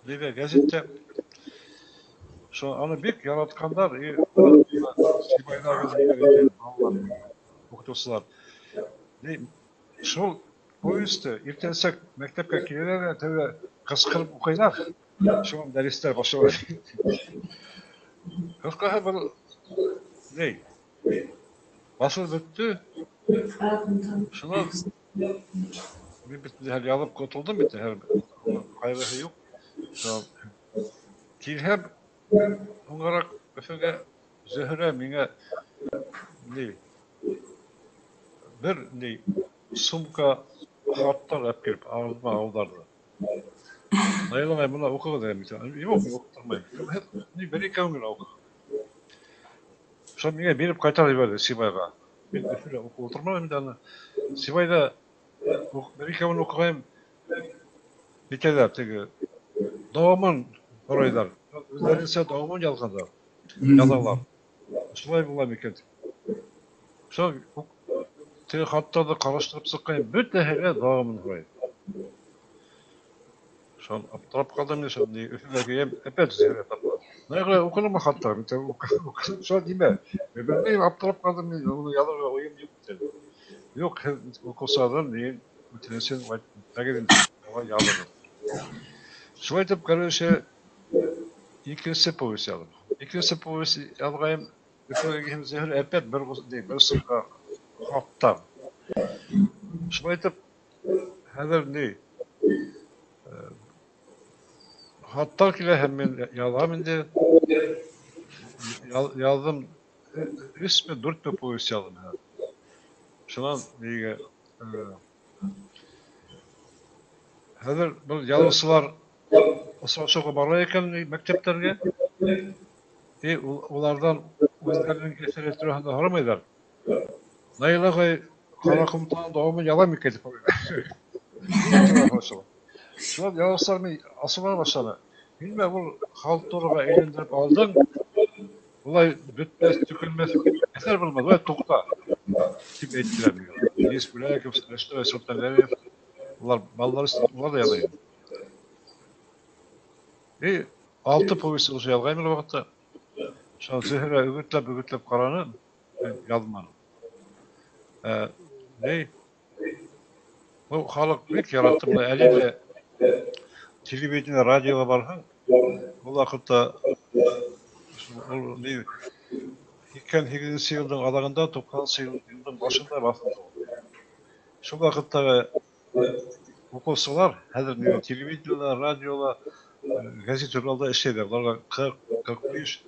Нигә гәзиттә. Шул аны бик яратҡандар, и Сибайҙағы балалар, уҡытыусылар. Шул повесты иртәнсәк мәктәпкә киләләр ҙә тәүҙә ҡысҡырып уҡыйҙар. Шунан дәрестәр башлана. Ҡыҫҡаһы был ни? Баҫылып бөттө. Шунан мин бит инде әле яҙып ҡотолдом бит, һәр ҡайғыһы юҡ. Шунан килһәм, һуңғараҡ Өфөгә Зөһрә миңә ни бер ни сумка хаттар алып килеп ауыҙыма ауҙарҙы. Наил ағай, бына уҡығыҙ әле. Юҡ, мин уҡытырмайым. Ни бер икәүен генә уҡығыҙ. Шул миңә биреп ҡайтарып ебәрҙе Сибайға. Мин Өфөлә уҡып ултырманым инде аны. Сибайҙа бер икәүен уҡығайым. Нитәләр теге дауамын һорайҙар. Үҙҙәренсә дауамын яҙғандар. Яҙалар. Шулай була микән? Шул теге хаттарҙы ҡараштырып сыҡҡайым, бөтәһе лә дауамын һорай. Шул аптырап ҡалдым мин, шул ни Өфөгә килгән, опять Зөһрә тапты. Наил, уҡыныңмы хаттар? Шул нимә? Мин белмәйем, аптырап ҡалдым мин, уны яҙырға уйым юҡ бит. Юҡ, һеҙ уҡыусыларҙан ни үтенесен әйтегеҙ инде, улай яҙығыҙ. Шулай итеп, короче, икенсе повесть яҙҙым. Икенсе повесть яҙғайым, Өфөгә килгән Зөһрә опять бер сумка хаттар. Шулай итеп, хәҙер ни хаттар килә һәм мин яҙам инде. Яҙҙым, 3-ме, 4-ме повесть яҙҙым хәҙер. Шунан нигә, хәҙер был яҙыусылар осрашыуға бара икән мәктәптәргә. И уларҙан үҙҙәренең әҫәре тураһында һорамайҙар. Наил ағай Ҡара ҡумтаның дауамын яҙам икән тип һорайҙар. Шунан яҙыусылар мине асыулана башланы. Һин нимә был халтураға әйләндереп алдың? Улай бөтмәҫ, төкөнмәҫ әҫәр булмаҫ, улай туҡта, тип әйттеләр миңә. Денис Гуляйков, Рәшит Солтанғәлиев, улар балалар өсөн, улар ҙа яҙа ине. И 6 повесть уже яҙғайным ул ваҡытта. Шунан Зөһрә өгөтләп ҡараны, мин яҙманым. Ни? Был халыҡ бик яратты быны. Әле лә телевидение, радиоға барһаң, ул ваҡытта ул ни 88-нсе йылдың аҙағында, 90-нсы йылдың башында баҫылды. Шул ваҡыттағы уҡыусылар хәҙер ни телевидениела, радиола, гәзит журналда эшләйҙәр. Уларға 40, 45,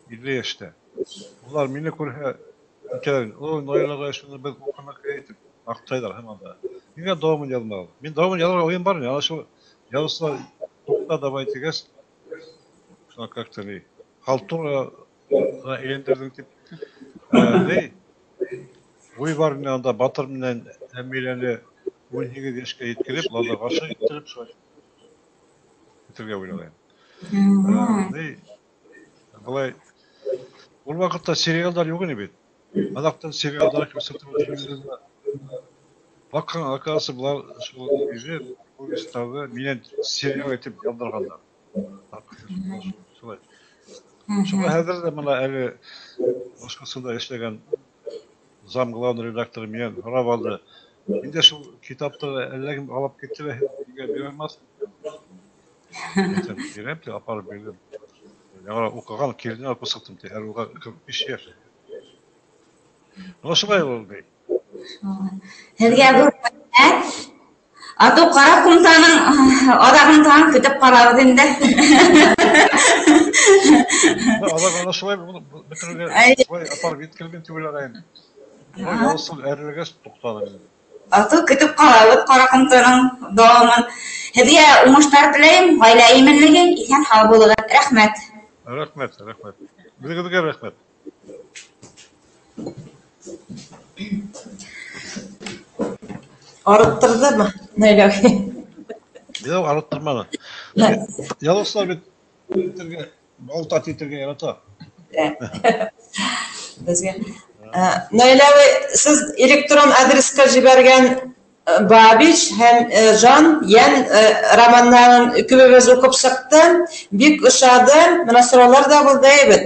50 йәштә. Улар мине күрһә, әйтәләр, ой, Наил ағай, шуны беҙ уҡыныҡ әйтеп маҡтайҙар һаман да. Ниңә дауамын яҙмағыҙ? Мин дауамын яҙырға уйым бар, ана шул яҙыусылар туҡта давай тигәс, шуна как-то ни халтураға әйләндерҙең тип. Ни уй бар ине анда Батыр менән Әмиләне 18 йәшкә еткереп, уларҙы ғашиҡ иттереп, шулай итергә уйлағайным. Ни былай ул ваҡытта сериалдар юҡ ине бит. Аҙаҡтан сериалдар күрсәтеп телевизорҙа. Баҡһаң, оказывается, былар шул үҙе повестарҙы минән сериал итеп яҙҙырғандар. Шулай. Шуға хәҙер ҙә бына әле башҡортостанда эшләгән зам главный редакторы минән һорап алды. Мин дә шул китапты әллә кем алып китте лә, һеҙгә бирә алмаҫ. Әйтәм, бирәм тип апарып бирҙем. Яңыраҡ уҡыған киленә алып сыҡтым ти, әле уға 45 йәш. Бына шулай ул ни. Һеҙгә ҙур рәхмәт. Атыу Ҡара ҡумтаның аҙағын тағы көтөп ҡалабыҙ инде. Аҙағын шулай бөтөрөргә, шулай апарып еткерелгән тип уйлағайным. Яҙыусылар әрләгәс туҡтаным инде. Аты көтөп ҡалабыҙ Ҡараҡумтаның дауамын. Һеҙгә уңыштар теләйем, ғаилә именлеге, иҫән-һау булығыҙ. Рәхмәт. Рәхмәт, рәхмәт. Үҙегеҙгә рәхмәт. Арыттырҙымы, Наил ағай? Юҡ, арыттырманы. Яҙыусылар бит итергә, балта итергә ярата. Беҙгә. Наил абый, һеҙ электрон адресҡа ебәргән Бабич һәм Жан Йән романдарын күбебеҙ уҡып сыҡты. Бик ошады. Бына сораулар ҙа булды бит.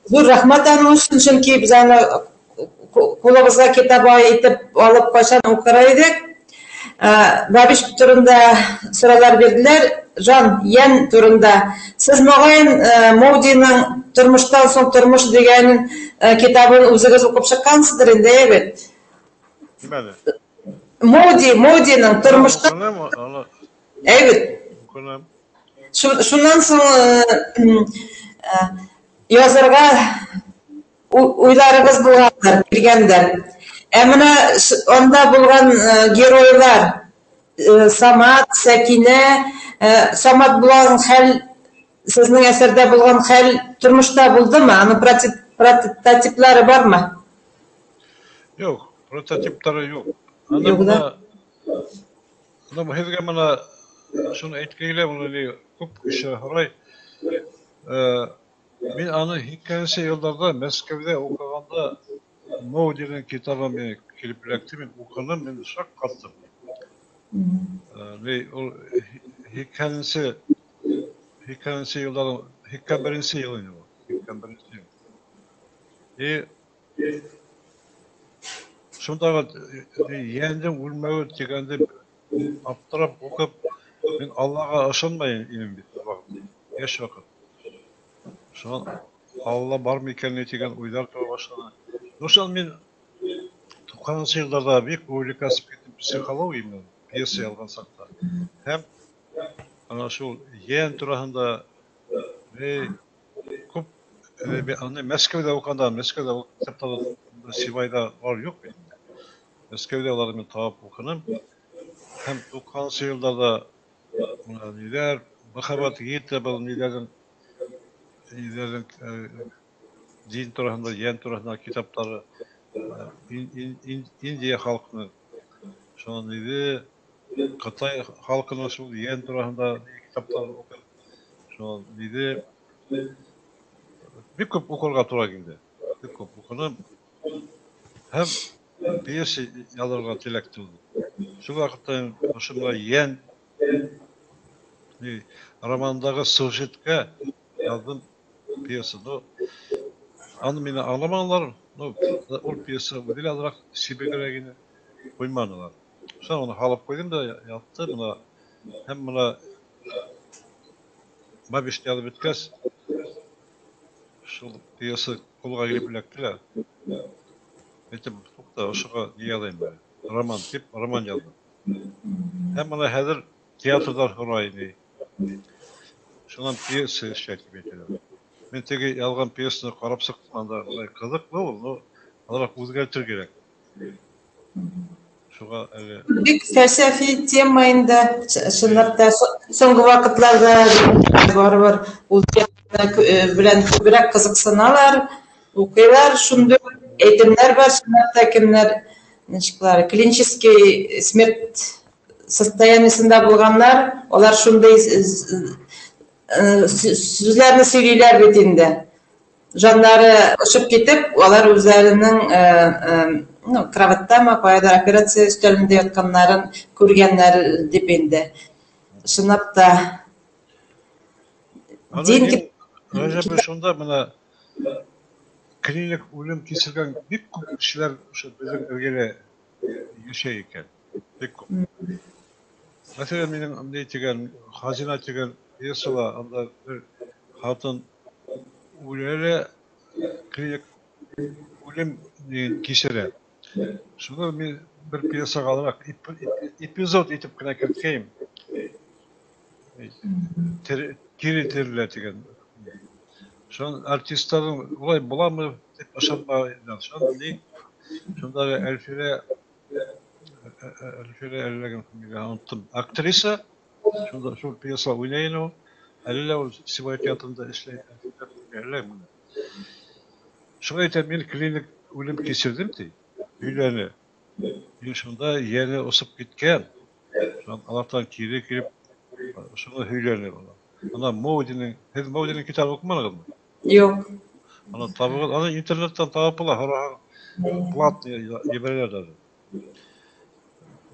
Ҙур рәхмәт аның өсөн, сөнки беҙ аны ҡулыбыҙға китап итеп алып ҡасан уҡыр инек. Бабич турында сораулар бирҙеләр. Жан Йән турында. Һеҙ моғайын Моудиның «Тормоштан һуң тормош» тигән китабын үҙегеҙ уҡып сыҡҡанһыҙҙыр инде, бит? Нимәне? Моудиның «Тормоштан» Әйбит. Уҡыным. Шунан һуң язырға уйларығыҙ булғандыр, килгәндер. Ә бына унда булған геройлар Самат, Сәкинә, Самат булған хәл, сезнең әҫәрҙә булған хәл тормошта булдымы? Аның прототиплары бармы? Юҡ, прототиптары юҡ. Юҡ, да? Аны һеҙгә бына шуны әйткәйле, уны күп кеше һорай. Мин аны 80-нсе йылдарҙа Мәскәүҙә уҡығанда Моудиның китабы миңә килеп эләкте, мин уҡыным, мин шаҡ ҡаттым. Ул 80-нсе йылдарҙың 81-нсе йыл ине ул, 81-нсе йыл. И шундағы йәндең үлмәүе тигәнде аптырап уҡып, мин Аллаға ышанмай инем бит ул ваҡыт, йәш ваҡыт. Шунан Алла бармы икән ни тигән уйҙар тыуа башланы. Шунан мин 90-нсы йылдарҙа бик увлекаться киттем психология менән, пьеса яҙған саҡта. Һәм ана шул йән тураһында күп аны Мәскәүҙә уҡығанда, Мәскәүҙә ул китаптарҙы Сибайҙа бар юҡ бит. Мәскәүҙә уларҙы мин табып уҡыным. Һәм 90-нсы йылдарҙа бына ниҙәр, Мөхәббәт Гита был ниҙәрҙең дин тураһында, йән тураһында китаптары, Индия халҡының, шунан иде, Ҡытай халҡының шул йән тураһында китаптар уҡып, шунан иде, бик күп уҡырға тура килде. Бик күп уҡыным. Һәм пьеса яҙырға теләк тыуҙы. Шул ваҡытта ошо йән романдағы сюжетка яҙҙым пьеса. Но аны мине аңламанылар, но ул пьеса үҙе лә аҙыраҡ сибегерәк ине, ҡуйманылар. Шунан уны һалып ҡуйҙым да ятты. Бына һәм бына Бабичты яҙып бөткәс, шул пьеса ҡулға килеп эләкте лә. Әйтем, туҡта, ошоға ни яҙайым әле? Роман тип, роман яҙҙым. Һәм бына хәҙер театрҙар һорай ни. Шунан пьеса эшләй тип әйтәләр. Мин теге яҙған пьесаны ҡарап сыҡтым, анда былай ҡыҙыҡлы ул, но аҙыраҡ үҙгәртер кәрәк. Шуға әле Бик фәлсәфи тема инде, чынлап та соңғы ваҡытларҙа барыбер ул тема белән күберәк ҡыҙыҡсыналар, уҡыйлар, шундый әйтемдәр бар, чынлап та кемдер ничеклар, клинический смерть состояниесында булғандар, улар шундай сүҙҙәрне һөйләйләр бит инде. Жаннары осоп китеп, улар үҙҙәренең, кроваттамы, ҡайҙа операция өҫтәлендә ятҡаннарын күргәннәр дип инде. Чынлап та дин Ғәжәбе шунда бына клиник үлем кисергән бик күп кешеләр ошо беҙҙең эргәлә йәшәй икән. Бик күп. Мәҫәлән, минең ни тигән Хазина тигән пьесала анда бер ҡатын үлә лә клиник үлем кисерә. Шуны мин бер пьесаға алараҡ эпизод итеп кенә керткәйем. Кире терелә тигән. Шунан артистарҙың улай буламы тип ышанмайҙар. Шунан ни? Шундағы Әлфирә Әлфирә әллә кем, оноттом. Актриса, шунда шул пьеса уйнай ине ул. Әле лә ул Сибай театрында эшләй. Әллә кем. Шулай итеп мин клиник үлем кисерҙем ти. Һөйләне. Мин шунда йәне осоп киткән. Шунан аларҙан кире килеп шуны һөйләне бына. Ана Моудиның, һеҙ Моудиның китабын уҡыманығыҙмы? Юҡ. Ана табығыҙ, аны интернеттан табып була, һораһаң, платный ебәрәләр даже.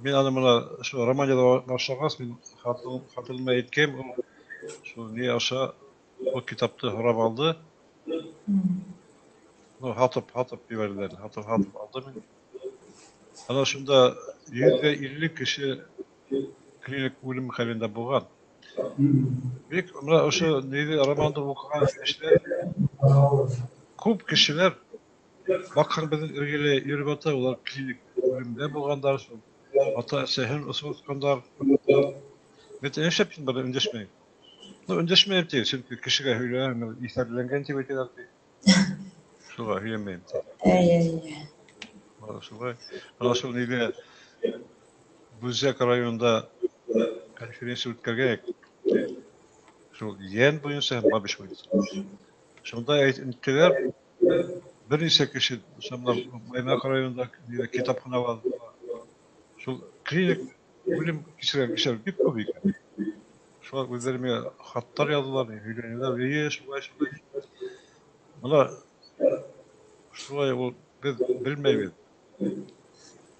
Мин аны бына шул роман яҙа башлағас, мин хатыныма әйткәйнем, ул шул ни аша ул китапты һорап алды. Ну, һатып ебәрҙеләр, һатып алдым мин. Ана шунда 150 кеше клиник үлем хәлендә булған. Бик бына ошо ниҙе романды уҡыған кешеләр, күп кешеләр баҡһаң беҙҙең эргәлә йөрөп ята, улар клиник үлемдә булғандар, шул ата-әсәһен осратҡандар. Мин нишләп һин бына өндәшмәйем? Ну, өндәшмәйем ти, сөнки кешегә һөйләһәң, иҫәрләнгән тип әйтәләр ти. Шуға һөйләмәйем ти. Әй. Бына шулай. Бына шул ниҙә Бүздәк районында конференция үткәргәйек. Шул йән буйынса һәм Бабич буйынса. Шунда әйттеләр, бер нисә кеше, шунда Баймаҡ районында ниҙә китапхана бар. Шул клиник үлем кисергән кешеләр бик күп икән. Шулар үҙҙәре миңә хаттар яҙҙылар, һөйләнеләр, эйе, шулай, шулай. Бына шулай ул беҙ белмәйбеҙ.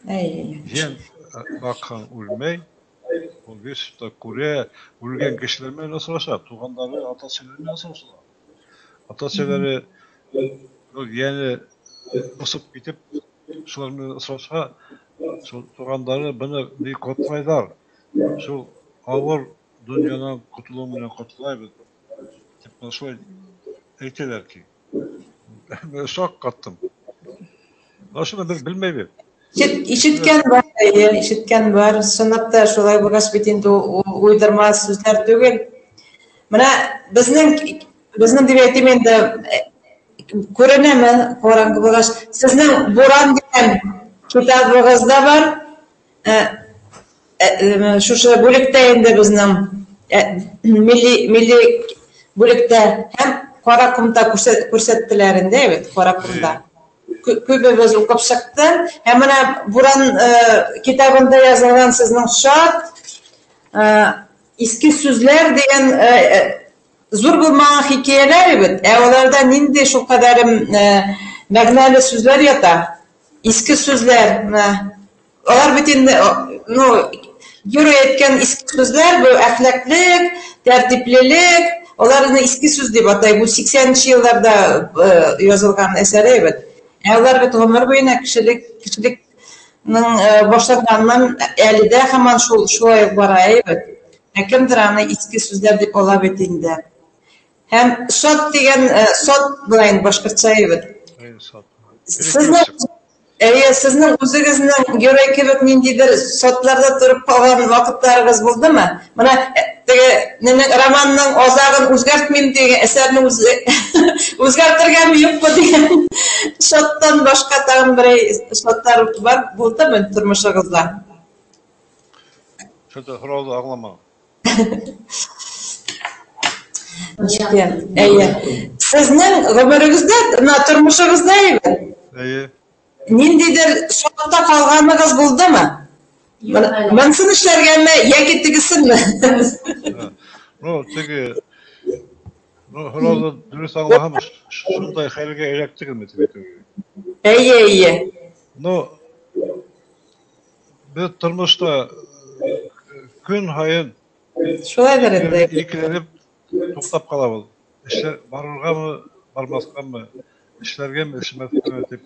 Әй. Йән баҡһаң үлмәй, ул бит күрә, үлгән кешеләр менән осраша, туғандары, ата-әсәләре менән осраша. Ата-әсәләре ул йәне осоп китеп, шулар менән осрашһа, шул туғандары быны ни ҡотлайҙар. Шул ауыр донъянан ҡотолоу менән ҡотолайбыҙ тип бына шулай әйтәләр ки. Мин шаҡ ҡаттым. Бына шуны беҙ белмәйбеҙ. Ишеткән бар, әйе, ишеткән бар. Чынлап та шулай булғас бит инде ул уйҙырма сүҙҙәр түгел. Бына безнең дип әйтим инде, күренәме ҡараңғы булғас, сезнең Буран дигән китабығыҙ да бар. Шушы бүлектә инде безнең, милли бүлектә һәм Ҡара ҡомда күрсәттеләр инде, бит, Ҡара ҡомда. Күбебеҙ уҡып сыҡты. Һәм бына Буран китабында яҙылған сезнең шат, иске сүҙләр дигән, зур булмаған хикәйәләр бит. Ә уларҙа ниндәй шул ҡәҙәрем, мәғәнәле сүҙләр ята. Иске сүҙләр, менә. Алар бит инде, ну, герой әйткән иске сүҙләр, был әхлаҡлыҡ, тәртиплелек, аларны иске сүҙ дип атай. Бу 80-нче йылларҙа, язылған әсәре бит. Ә улар бит ғүмер буйына кешелекнең, башланғанынан әле дә һаман шулай уҡ бара, әй бит. Ә кемдер аны иске сүҙләр дип ала бит инде. Һәм сот дигән, сот була инде башҡортса, әй бит. Әй, сот. Сезнең, әйе, сезнең үҙегеҙҙең герой кебек ниндәйҙер сотларҙа тороп ҡалған ваҡыттарығыҙ булдымы? Бына теге нинең романның аҙағын үҙгәртмәйем тигән әсәрне үҙгәртергәме юҡмы тигән шоттан башҡа тағын берәй шоттар бар булдымы тормошоғоҙҙа? Шунда һорауҙы аңламаным. Әйе. Сезнең ғүмерегеҙҙә, бына тормошоғоҙҙа әйбер. Әйе. Ниндәйҙер шотта ҡалғанығыҙ булдымы? Юҡ әле. Бынысын эшләргәме йәки тегесенме? Ну, теге, ну, һорауҙы дөрөҫ аңлаһам, шундай хәлгә эләктегеҙме тип әйтеү. Әйе, әйе. Ну, беҙ тормошта көн һайын Шулайҙыр инде. икеләнеп туҡтап ҡалабыҙ. Эшләр барырғамы, бармаҫҡамы, эшләргәме, эшләмәҫкәме тип.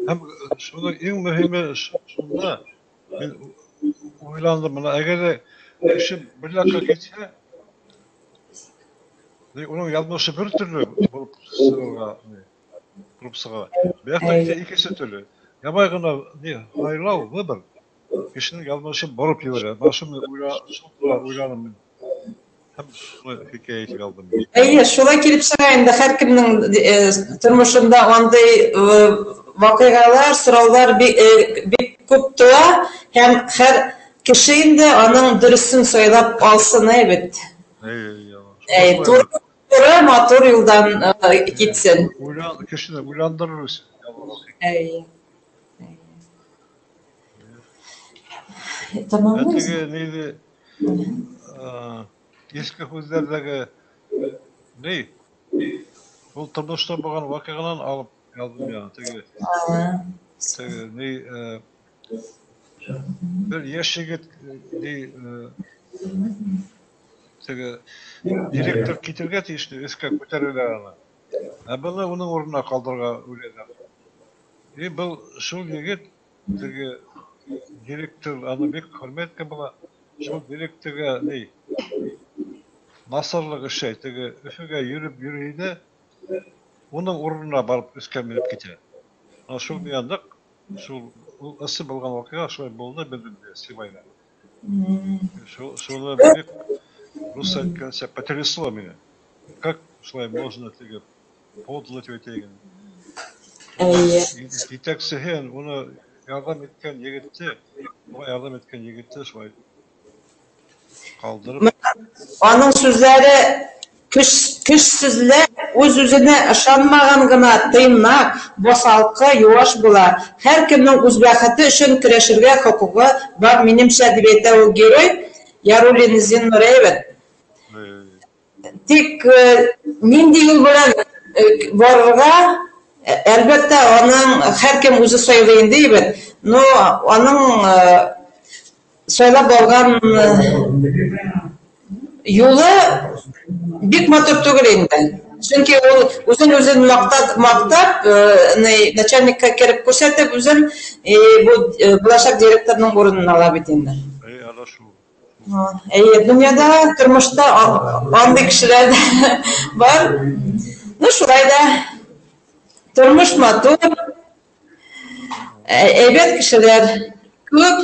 Һәм шуның иң мөһиме шунда, мин уйландым, бына әгәр ҙә кеше бер яҡҡа китһә, уның яҙмышы бер төрлө булып сығырға, булып сыға. Был яҡта китә икенсе төрлө. Ябай ғына һайлау, выбор, кешенең яҙмышын бороп ебәрә. Бына шуны шул турала уйланым мин. Һәм шуны хикәйә итеп алдым. Әйе, шулай килеп сыға инде һәр кемдең, тормошонда андый, ваҡиғалар, сораулар бик күп тыуа. Һәм һәр кеше инде аның дөресен сайлап алсын бит. Туры матур юлдан китсен. Кешене уйландырыр өсөн. Әйе. Тамам. Теге нейҙе иҫке һүҙҙәрҙәге ни? Ул тормошта булған ваҡиғанан алып яҙҙым я. Теге ни бер йәш егет ни теге директор китергә тейешле, өҫкә күтәрелә аны. Ә быны уның урынына ҡалдырырға уйлайҙар. И был шул егет теге директор аны бик хөрмәт иткән була. Шул директорға ни насарлыҡ эшләй, теге Өфөгә йөрөп йөрөй ҙә, уның урынына барып өҫкә менеп китә. Ана шул миңә ныҡ шул ул ысын булған ваҡиға шулай булды беҙҙең Сибайҙа. Шуны бик русса әйткәнсә потрясло меня. Как шулай можно теге подло тип әйтәйек. Етәксеһен уны ярҙам иткән егетте, уға ярҙам иткән егетте шулай ҡалдырып. Аның сүҙҙәре көсһөҙләр үҙ-үҙенә ышанмаған ғына тыйнаҡ, баҫалҡы, юаш була. Һәр кемдең үҙ бәхете өсөн көрәшергә хоҡуғы бар, минемсә, тип әйтә ул герой Яруллин Зиннур әйбәт. Тик ниндәй юл белән барырға, әлбәттә, аның һәр кем үҙе сайлай инде бит. Но аның сайлап алған юлы бик матур түгел инде. Сөнки ул үзен-үзен мактап, начальникка кереп күрсәтеп, үзен бу булачак директорның урынын ала бит инде. Әйе, дөньяда, тормошта андый кешеләр бар. Ну, шулай да тормош матур, әйбәт кешеләр күп,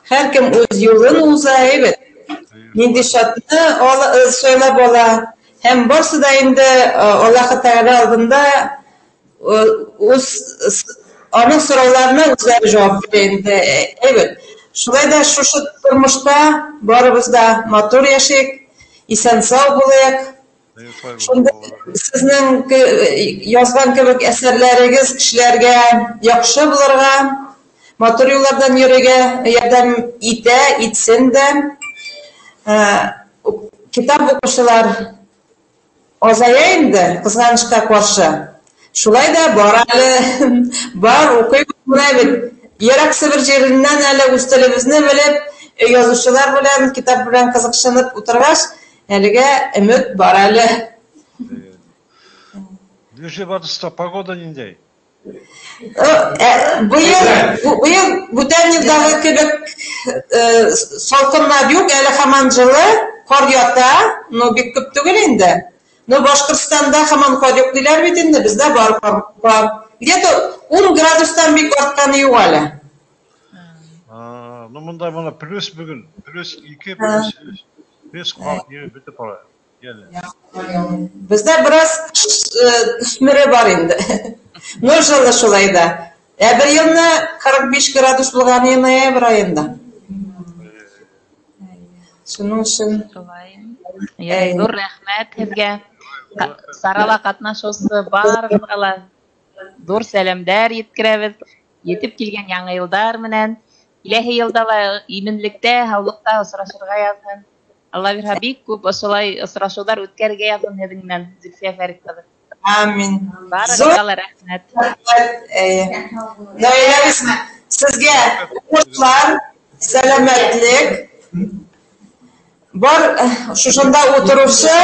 һәр кем үҙ юлын уза, әйбәт. Нинди шатны сайлап ала. Һәм барсы да инде Аллаһы Тәғәлә алдында үҙ аның сорауларына үзләре жауап бирә инде. Әйбәт. Шулай да шушы тормошта барыбыз да матур яшик, исән-сау булыйк. Шунда сезнең язган кебек әсәрләрегез кешеләргә яҡшы булырға, матур юллардан йөрергә ярҙам итә, итсен дә. Китап уҡыусылар азая инде, ҡыҙғанысҡа ҡаршы. Шулай да бар әле, бар уҡыйбыҙ бит. Ерак Себер ереннән әле үҙ телебеҙне белеп, языусылар белән, китап белән ҡыҙыҡһынып ултырғас, әлегә өмөт бар әле. Нижневартовскта погода ниндәй? Быйыл бүтән йылдағы кебек салҡыннар юҡ, әле һаман жылы, ҡар ята, но бик күп түгел инде. Но Башҡортостанда һаман ҡар юҡ тиләр бит инде, беҙҙә бар ҡар. Где-то 10 градустан бик артҡаны юҡ әле. Ну, мында мына плюс бөгөн, плюс 2, плюс 3. Бес ҡар ереп бөтөп бара. Беҙҙә бер аҙ төҫмөрө бар инде. Но жылы шулай да. Ә бер йылны 45 градус булған ноябрь айында. Шуның өсөн шулай. Ҙур рәхмәт һеҙгә. Сарала ҡатнашыусы барығыҙға ла ҙур сәләмдәр еткерәбеҙ. Етеп килгән яңы йылдар менән. Киләһе йылда ла именлектә, һаулыҡта осрашырға яҙһын. Алла бирһә, бик күп ошолай осрашыуҙар үткәрергә яҙһын һеҙҙең менән, Зөлфиә Фәрит ҡыҙы. Амин. Барығыҙға ла рәхмәт. Наиләбеҙ, һеҙгә уңышлар, сәләмәтлек. Бар шушында ултырыусы,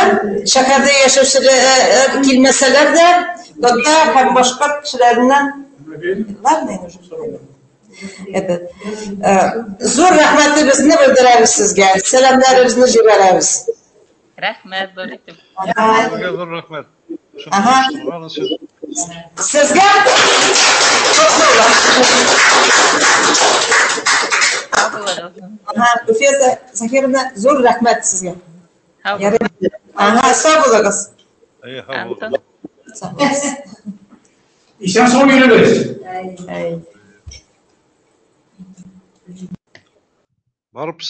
шәһәрҙә йәшәүселәр килмәсәләр ҙә, татар һәм башҡорт кешеләренән ҙур рәхмәтебеҙҙе белдерәбеҙ һеҙгә, сәләмдәребеҙҙе ебәрәбеҙ. Рәхмәт, ҙур итеп. Һеҙгә ҙур рәхмәт. Һеҙгә Гөлфиә Заһировна, ҙур рәхмәт һеҙгә. Һау булығыҙ. Иҫән-һау йөрөгөҙ. Барып сығыр.